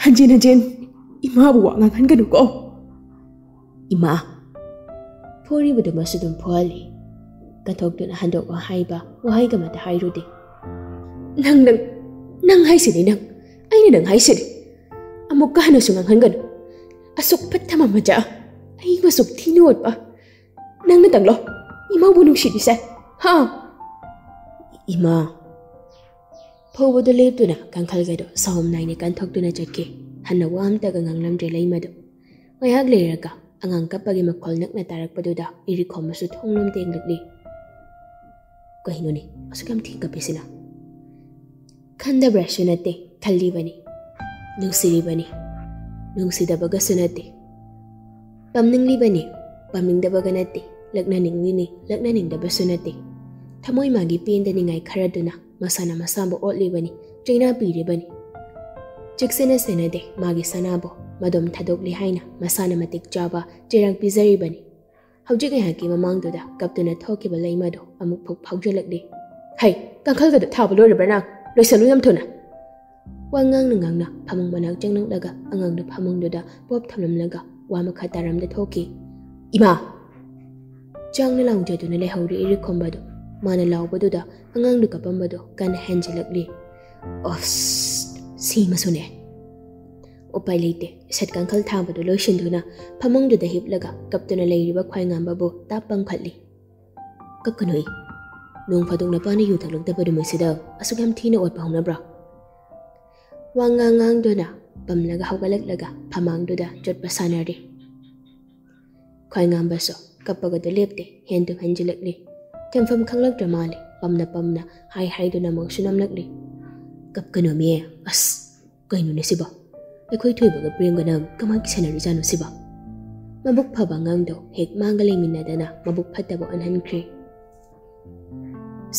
ꯍꯟꯖꯤꯟ ꯍꯟꯖꯤꯟ ꯏꯃꯥꯕꯨ ꯋꯥ ꯉꯥꯡꯍꯟꯒꯅꯨꯀꯣ꯫ ꯏꯃꯥ꯫ ꯐꯨꯔꯤꯕꯗꯨꯃꯁꯨ ꯑꯗꯨꯝ ꯐꯨꯍꯜꯂꯤ꯫ ꯀꯟꯊꯣꯛꯇꯨꯅ ꯍꯟꯗꯣꯛꯑꯣ ꯍꯥꯏꯕ ꯋꯥꯍꯩꯒ ꯑꯃꯠꯇ ꯍꯥꯏꯔꯨꯗꯦ꯫ "ꯅꯪ, ꯅꯪ, ꯅꯪ ꯍꯥꯏꯁꯤꯗꯤ ꯅꯪ꯫ ꯑꯩꯅ ꯅꯪ ꯍꯥꯏꯁꯤꯗꯤ꯫ ꯑꯃꯨꯛꯀ ꯍꯟꯅꯁꯨ ꯉꯥꯡꯍꯟꯒꯅꯨ꯫ ꯑꯁꯨꯛ ꯐꯠꯇꯕ ꯃꯆꯥ, ꯑꯩꯕꯨ ꯑꯁꯨꯛ ꯊꯤꯅ ꯑꯣꯠꯄ꯫ ꯅꯪꯅ ꯇꯪꯂꯣ ꯏꯃꯥꯕꯨ ꯅꯨꯡꯁꯤꯔꯤꯁꯦ, ꯍꯥ?" ꯏꯃꯥ꯫ ꯐꯨꯕꯗꯨ ꯂꯦꯞꯇꯨꯅ ꯀꯥꯡꯈꯜꯒꯗꯣ ꯁꯥꯎꯝ ꯅꯥꯏꯅ ꯀꯟꯊꯣꯛꯇꯨꯅ ꯆꯠꯈꯤ꯫ ꯍꯟꯅ ꯋꯥ ꯑꯝꯇꯒ ꯉꯥꯡꯂꯝꯗ꯭ꯔꯦ ꯂꯩꯃꯗꯨ꯫ ꯉꯥꯏꯍꯥꯛ ꯂꯩꯔꯒ ꯑꯉꯥꯡ ꯀꯞꯄꯒꯤ ꯃꯈꯣꯜ ꯅꯛꯅ ꯇꯥꯔꯛꯄꯗꯨꯗ ꯏꯔꯤꯈꯣꯝꯕꯁꯨ ꯊꯣꯡꯂꯣꯝ ꯇꯦꯡꯂꯛꯂꯤ꯫ "ꯀꯩꯅꯣꯅꯦ, ꯑꯁꯨꯛ ꯌꯥꯝ ꯊꯤ ꯀꯞꯄꯤꯁꯤꯅ?" ꯈꯟꯗꯕ꯭ꯔꯥꯁꯨ ꯅꯠꯇꯦ, ꯈꯜꯂꯤꯕꯅꯤ꯫ ꯅꯨꯡꯁꯤꯔꯤꯕꯅꯤ, ꯅꯨꯡꯁꯤꯗꯕꯒꯁꯨ ꯅꯠꯇꯦ꯫ ꯄꯝꯅꯤꯡꯂꯤꯕꯅꯤ, ꯄꯝꯅꯤꯡꯗꯕꯒ ꯅꯠꯇꯦ, ꯂꯛꯅꯅꯤꯡꯂꯤꯅꯤ, ꯂꯛꯅꯅꯤꯡꯗꯕꯁꯨ ꯅꯠꯇꯦ꯫ ꯊꯃꯣꯏ ꯃꯥꯒꯤ ꯄꯦꯟꯗꯅꯤꯡꯉꯥꯏ ꯈꯔꯗꯨꯅ ꯃꯁꯥꯅ ꯃꯁꯥꯕꯨ ꯑꯣꯠꯂꯤꯕꯅꯤ, ꯆꯩꯅꯥ ꯄꯤꯔꯤꯕꯅꯤ꯫ ꯆꯦꯛꯁꯤꯟꯅ ꯁꯦꯟꯅꯗꯦ ꯃꯥꯒꯤ ꯁꯅꯥꯕꯨ, ꯃꯗꯣꯝ ꯊꯥꯗꯣꯛꯂꯤ ꯍꯥꯏꯅ ꯃꯁꯥꯅ ꯃꯇꯤꯛ ꯆꯥꯕ ꯆꯩꯔꯥꯛ ꯄꯤꯖꯔꯤꯕꯅꯤ꯫ ꯍꯧꯖꯤꯛ ꯉꯥꯏꯍꯥꯛꯀꯤ ꯃꯃꯥꯡꯗꯨꯗ ꯀꯞꯇꯨꯅ ꯊꯣꯛꯈꯤꯕ ꯂꯩꯃꯗꯣ ꯑꯃꯨꯛ ꯐꯨꯛ ꯐꯥꯎꯖꯤꯜꯂꯛꯂꯤ꯫ "ꯍꯩ, ꯀꯥꯡꯈꯜꯒꯗꯣ ꯊꯥꯕ ꯂꯣꯏꯔꯕ꯭ꯔꯥ ꯅꯪ? ꯂꯣꯏꯁꯜꯂꯨ ꯌꯥꯝ ꯊꯨꯅ!" ꯋꯥ ꯉꯥꯡꯅ ꯉꯥꯡꯅ ꯐꯃꯨꯡ ꯃꯅꯥꯛ ꯆꯪꯂꯛꯂꯒ ꯑꯉꯥꯡꯗꯨ ꯐꯃꯨꯡꯗꯨꯗ ꯄꯣꯞ ꯊꯝꯂꯝꯂꯒ ꯋꯥ ꯃꯈꯥ ꯇꯥꯔꯝꯗ ꯊꯣꯛꯈꯤ꯫ "ꯏꯃꯥ!" ꯆꯥꯡꯅ ꯂꯥꯎꯖꯗꯨꯅ ꯂꯩꯍꯧꯔꯤ ꯏꯔꯤꯛꯈꯣꯝꯕꯗꯨ꯫ ꯃꯥꯅ ꯂꯥꯎꯕꯗꯨꯗ ꯑꯉꯥꯡꯗꯨ ꯀꯞꯄꯝꯕꯗꯨ ꯀꯟꯅ ꯍꯦꯟꯖꯤꯜꯂꯛꯂꯤ꯫ ꯑꯁ, ꯁꯤꯃꯁꯨꯅꯦ꯫ ꯎꯄꯥꯏ ꯂꯩꯇꯦ꯫ ꯁꯦꯠ ꯀꯥꯡꯈꯜ ꯊꯥꯕꯗꯨ ꯂꯣꯏꯁꯤꯟꯗꯨꯅ ꯐꯃꯨꯡꯗꯨꯗ ꯍꯤꯞꯂꯒ ꯀꯞꯇꯨꯅ ꯂꯩꯔꯤꯕ ꯈ꯭ꯋꯥꯏꯉꯥꯝꯕꯕꯨ ꯇꯥꯞ ꯄꯥꯡꯈꯠꯂꯤ꯫ "ꯀꯞꯀꯅꯨ ꯑꯩ꯫ ꯅꯣꯡ ꯐꯥꯗꯣꯛ ꯅꯄꯥꯅ ꯌꯨ ꯊꯛꯂꯛꯇꯕ ꯅꯨꯃꯤꯠꯁꯤꯗ ꯑꯁꯨꯛ ꯌꯥꯝ ꯊꯤꯅ ꯑꯣꯠꯄ ꯍꯧꯅꯕ꯭ꯔꯣ?" ꯋꯥ ꯉꯥꯡ ꯉꯥꯡꯗꯨꯅ ꯄꯝꯂꯒ ꯍꯧꯒꯠꯂꯛꯂꯒ ꯐꯃꯥꯡꯗꯨꯗ ꯆꯠꯄ ꯁꯥꯟꯅꯔꯤ꯫ ꯈ꯭ꯋꯥꯏꯉꯥꯝꯕꯁꯨ ꯀꯞꯄꯒꯗꯨ ꯂꯦꯞꯇꯦ, ꯍꯦꯟꯗꯨ ꯍꯦꯟꯖꯤꯜꯂꯛꯂꯤ꯫ ꯊꯦꯝꯐꯝ ꯈꯪꯂꯛꯇ꯭ꯔ ꯃꯥꯜꯂꯦ, ꯄꯝꯅ ꯄꯝꯅ ꯍꯥꯏ ꯍꯥꯏꯗꯨꯅ ꯃꯪꯁꯨ ꯅꯝꯂꯛꯂꯤ꯫ "ꯀꯞꯀꯅꯣꯃꯤ, ꯑꯁ, ꯀꯩꯅꯣꯅꯦ ꯁꯤꯕꯣ? ꯑꯩꯈꯣꯏ ꯊꯣꯏꯕꯒ ꯄ꯭ꯔꯦꯝꯒꯅ ꯀꯃꯥꯏ ꯀꯤꯁꯟꯅꯔꯤꯖꯥꯠꯅꯣ ꯁꯤꯕꯣ?" ꯃꯕꯨꯛ ꯐꯕ ꯑꯉꯥꯡꯗꯣ ꯍꯦꯛ ꯃꯥꯡꯒ ꯂꯩꯃꯤꯟꯅꯗꯅ ꯃꯕꯨꯛ ꯐꯠꯇꯕ ꯑꯣꯟꯍꯟꯈ꯭ꯔꯦ꯫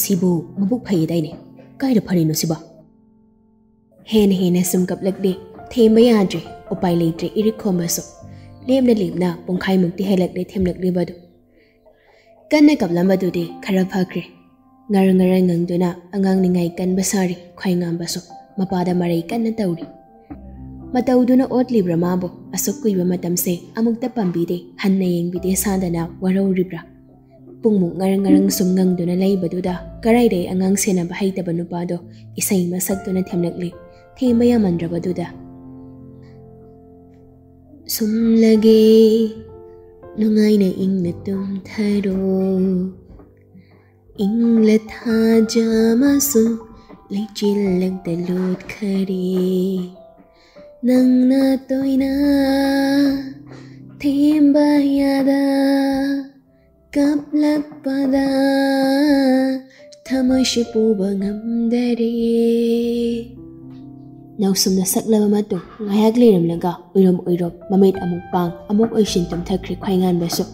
"ꯁꯤꯕꯨ ꯃꯕꯨꯛ ꯐꯩꯌꯦꯗꯥꯏꯅꯦ? ꯀꯥꯏꯗ ꯐꯔꯤꯅꯣ ꯁꯤꯕꯣ?" ꯍꯦꯟꯅ ꯍꯦꯟꯅ ꯁꯨꯝ ꯀꯞꯂꯛꯂꯦ꯫ ꯊꯦꯝꯕ ꯌꯥꯗ꯭ꯔꯦ꯫ ꯎꯄꯥꯏ ꯂꯩꯇ꯭ꯔꯦ ꯏꯔꯤꯛ ꯈꯣꯝꯕꯁꯨ꯫ ꯂꯦꯞꯅ ꯂꯦꯞꯅ ꯄꯨꯡꯈꯥꯏꯃꯨꯛꯇꯤ ꯍꯦꯜꯂꯛꯂꯦ ꯊꯦꯝꯂꯛꯂꯤꯕꯗꯨ꯫ ꯀꯟꯅ ꯀꯞꯂꯝꯕꯗꯨꯗꯤ ꯈꯔ ꯐꯈ꯭ꯔꯦ꯫ ꯉꯔ ꯉꯔ ꯉꯪꯗꯨꯅ ꯑꯉꯥꯡ ꯅꯤꯡꯉꯥꯏ ꯀꯟꯕ ꯁꯥꯔꯤ ꯈ꯭ꯋꯥꯏꯉꯥꯝꯕꯁꯨ꯫ ꯃꯄꯥꯗ ꯃꯔꯩ ꯀꯟꯅ ꯇꯧꯔꯤ꯫ ꯃꯇꯧꯗꯨꯅ ꯑꯣꯠꯂꯤꯕ꯭ꯔꯥ ꯃꯥꯕꯨ? ꯑꯁꯨꯛ ꯀꯨꯏꯕ ꯃꯇꯝꯁꯦ ꯑꯃꯨꯛꯇ ꯄꯥꯝꯕꯤꯗꯦ, ꯍꯟꯅ ꯌꯦꯡꯕꯤꯗꯦ ꯁꯥꯗꯅ ꯋꯥꯔꯧꯔꯤꯕ꯭ꯔꯥ? ꯄꯨꯡꯃꯨꯛ ꯉꯔꯪ ꯉꯔꯪ ꯁꯨꯝ ꯉꯪꯗꯨꯅ ꯂꯩꯕꯗꯨꯗ ꯀꯔꯥꯏꯗꯩ ꯑꯉꯥꯡ ꯁꯦꯟꯅꯕ ꯍꯩꯇꯕ ꯅꯨꯄꯥꯗꯣ ꯏꯁꯩ ꯑꯃ ꯁꯛꯇꯨꯅ ꯊꯦꯝꯂꯛꯂꯤ꯫ ꯊꯦꯝꯕ ꯌꯥꯃꯟꯗ꯭ꯔꯕꯗꯨꯗ, "ꯁꯨꯝꯂꯒꯦ ꯅꯨꯡꯉꯥꯏꯅ ꯏꯪꯅ ꯇꯨꯝꯊꯔꯣ, ꯏꯪꯂ ꯊꯥꯖ ꯑꯃꯁꯨ ꯂꯩꯆꯤꯜ ꯂꯪꯇ ꯂꯣꯠꯈꯔꯦ, ꯅꯪꯅ ꯇꯣꯏꯅ ꯊꯦꯝꯕ ꯌꯥꯗ ꯀꯞꯂꯛꯄꯗ ꯊꯃꯣꯏꯁꯨ ꯄꯨꯕ ꯉꯝꯗꯔꯦ"꯫ ꯅꯥꯎꯁꯨꯝꯅ ꯁꯛꯂꯕ ꯃꯇꯨꯡ ꯉꯥꯏꯍꯥꯛ ꯂꯩꯔꯝꯂꯒ ꯎꯏꯔꯨꯝ ꯎꯏꯔꯨꯝ ꯃꯃꯤꯠ ꯑꯃꯨꯛ ꯄꯥꯡ ꯑꯃꯨꯛ ꯎꯏꯁꯤꯟ ꯇꯨꯝꯊꯈ꯭ꯔꯦ ꯈ꯭ꯋꯥꯏꯉꯥꯟꯕꯁꯨ꯫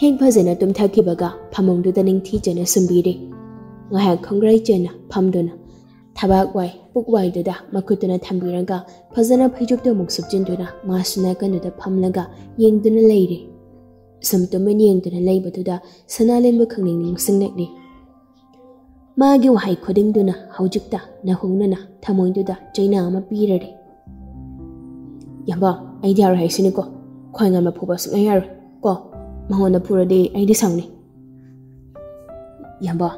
ꯍꯦꯛ ꯐꯖꯅ ꯇꯨꯝꯊꯈꯤꯕꯒ ꯐꯃꯨꯡꯗꯨꯗ ꯅꯤꯡꯊꯤꯖꯅ ꯁꯨꯝꯕꯤꯔꯦ꯫ ꯉꯥꯏꯍꯥꯛ ꯈꯣꯡꯒ꯭ꯔꯥꯏ ꯆꯦꯟꯅ ꯐꯝꯗꯨꯅ ꯊꯕꯥꯛ ꯋꯥꯏ ꯄꯨꯛ ꯋꯥꯏꯗꯨꯗ ꯃꯈꯨꯠꯇꯨꯅ ꯊꯝꯕꯤꯔꯒ ꯐꯖꯅ ꯐꯩꯖꯨꯞꯇꯨ ꯑꯃꯨꯛ ꯁꯨꯞꯆꯤꯟꯗꯨꯅ ꯃꯥꯁꯨ ꯅꯥꯀꯟꯗꯨꯗ ꯐꯝꯂꯒ ꯌꯦꯡꯗꯨꯅ ꯂꯩꯔꯦ꯫ ꯁꯨꯝ ꯇꯨꯃꯤꯟ ꯌꯦꯡꯗꯨꯅ ꯂꯩꯕꯗꯨꯗ ꯁꯅꯥꯂꯦꯟꯕꯨ ꯈꯪꯅꯤꯡ ꯅꯤꯡꯁꯤꯡꯂꯛꯂꯤ꯫ ꯃꯥꯒꯤ ꯋꯥꯍꯩ ꯈꯨꯗꯤꯡꯗꯨꯅ ꯍꯧꯖꯤꯛꯇ ꯅꯍꯧꯅꯅ ꯊꯃꯣꯏꯗꯨꯗ ꯆꯩꯅꯥ ꯑꯃ ꯄꯤꯔꯔꯦ꯫ "ꯌꯥꯝꯕ, ꯑꯩꯗꯤ ꯌꯥꯔꯣꯏ ꯍꯥꯏꯁꯤꯅꯤꯀꯣ꯫ ꯈ꯭ꯋꯥꯏꯉꯥꯟꯕ ꯐꯨꯕ ꯁꯨꯡꯌꯥ ꯌꯥꯔꯣꯏ ꯀꯣ꯫ ꯃꯉꯣꯟꯗ ꯐꯨꯔꯗꯤ ꯑꯩꯗꯤ ꯁꯥꯎꯅꯤ꯫ ꯌꯥꯝꯕ,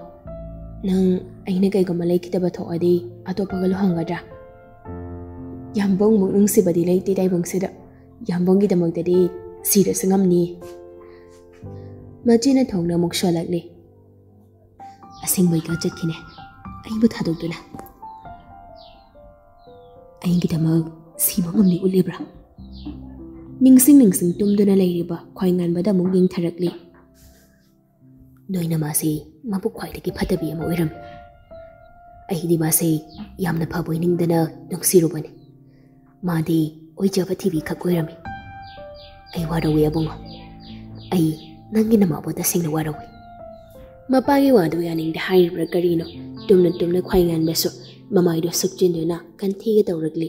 ꯅꯪ ꯑꯩꯅ ꯀꯩꯒꯨꯝꯕ ꯂꯩꯈꯤꯗꯕ ꯊꯣꯛꯑꯗꯤ ꯑꯇꯣꯞꯄꯒ ꯂꯨꯍꯣꯡꯒꯗ꯭ꯔꯥ?" "ꯌꯥꯝꯕꯨꯡꯃꯨꯛ ꯅꯨꯡꯁꯤꯕꯗꯤ ꯂꯩꯇꯦ ꯇꯥꯏꯕꯪꯁꯤꯗ꯫ ꯌꯥꯝꯕꯨꯡꯒꯤꯗꯃꯛꯇꯗꯤ ꯁꯤꯔꯁꯨ ꯉꯝꯅꯤ"꯫ ꯃꯆꯦꯅ ꯊꯣꯡꯅ ꯑꯃꯨꯛ ꯁꯣꯜꯂꯛꯂꯤ꯫ "ꯑꯁꯦꯡꯕꯩꯒ ꯆꯠꯈꯤꯅꯦ, ꯑꯩꯕꯨ ꯊꯥꯗꯣꯛꯇꯨꯅ꯫ ꯑꯩꯒꯤꯗꯃꯛ ꯁꯤꯕ ꯉꯝꯅꯤ ꯎꯠꯂꯤꯕ꯭ꯔꯥ?" ꯅꯤꯡꯁꯤꯡ ꯅꯤꯡꯁꯤꯡ ꯇꯨꯝꯗꯨꯅ ꯂꯩꯔꯤꯕ ꯈ꯭ꯋꯥꯏꯉꯥꯟꯕꯗ ꯑꯃꯨꯛ ꯌꯦꯡꯊꯔꯛꯂꯤ꯫ "ꯅꯣꯏꯅ ꯃꯥꯁꯦ ꯃꯕꯨꯛ ꯈ꯭ꯋꯥꯏꯗꯒꯤ ꯐꯠꯇꯕꯤ ꯑꯃ ꯑꯣꯏꯔꯝꯃꯤ꯫ ꯑꯩꯗꯤ ꯃꯥꯁꯦ ꯌꯥꯝꯅ ꯐꯕ ꯑꯣꯏꯅꯤꯡꯗꯅ ꯅꯨꯡꯁꯤꯔꯨꯕꯅꯤ꯫ ꯃꯥꯗꯤ ꯑꯣꯏꯖꯕ ꯊꯤꯕꯤ ꯈꯛ ꯑꯣꯏꯔꯝꯃꯤ꯫ ꯑꯩ ꯋꯥꯔꯧꯏ ꯑꯕꯨꯡꯉꯣ꯫ ꯑꯩ ꯅꯪꯒꯤ ꯅꯃꯥꯕꯨ ꯇꯁꯦꯡꯅ ꯋꯥꯔꯧꯏ"꯫ ꯃꯄꯥꯒꯤ ꯋꯥꯗꯨ ꯌꯥꯅꯤꯡꯗꯦ ꯍꯥꯏꯔꯤꯕ꯭ꯔꯥ ꯀꯔꯤꯅꯣ, ꯇꯨꯝꯅ ꯇꯨꯝꯅ ꯈ꯭ꯋꯥꯏꯉꯥꯟꯕꯁꯨ ꯃꯃꯥꯏꯗꯨ ꯁꯨꯞꯆꯤꯟꯗꯨꯅ ꯀꯟꯊꯤꯒ ꯇꯧꯔꯛꯂꯤ꯫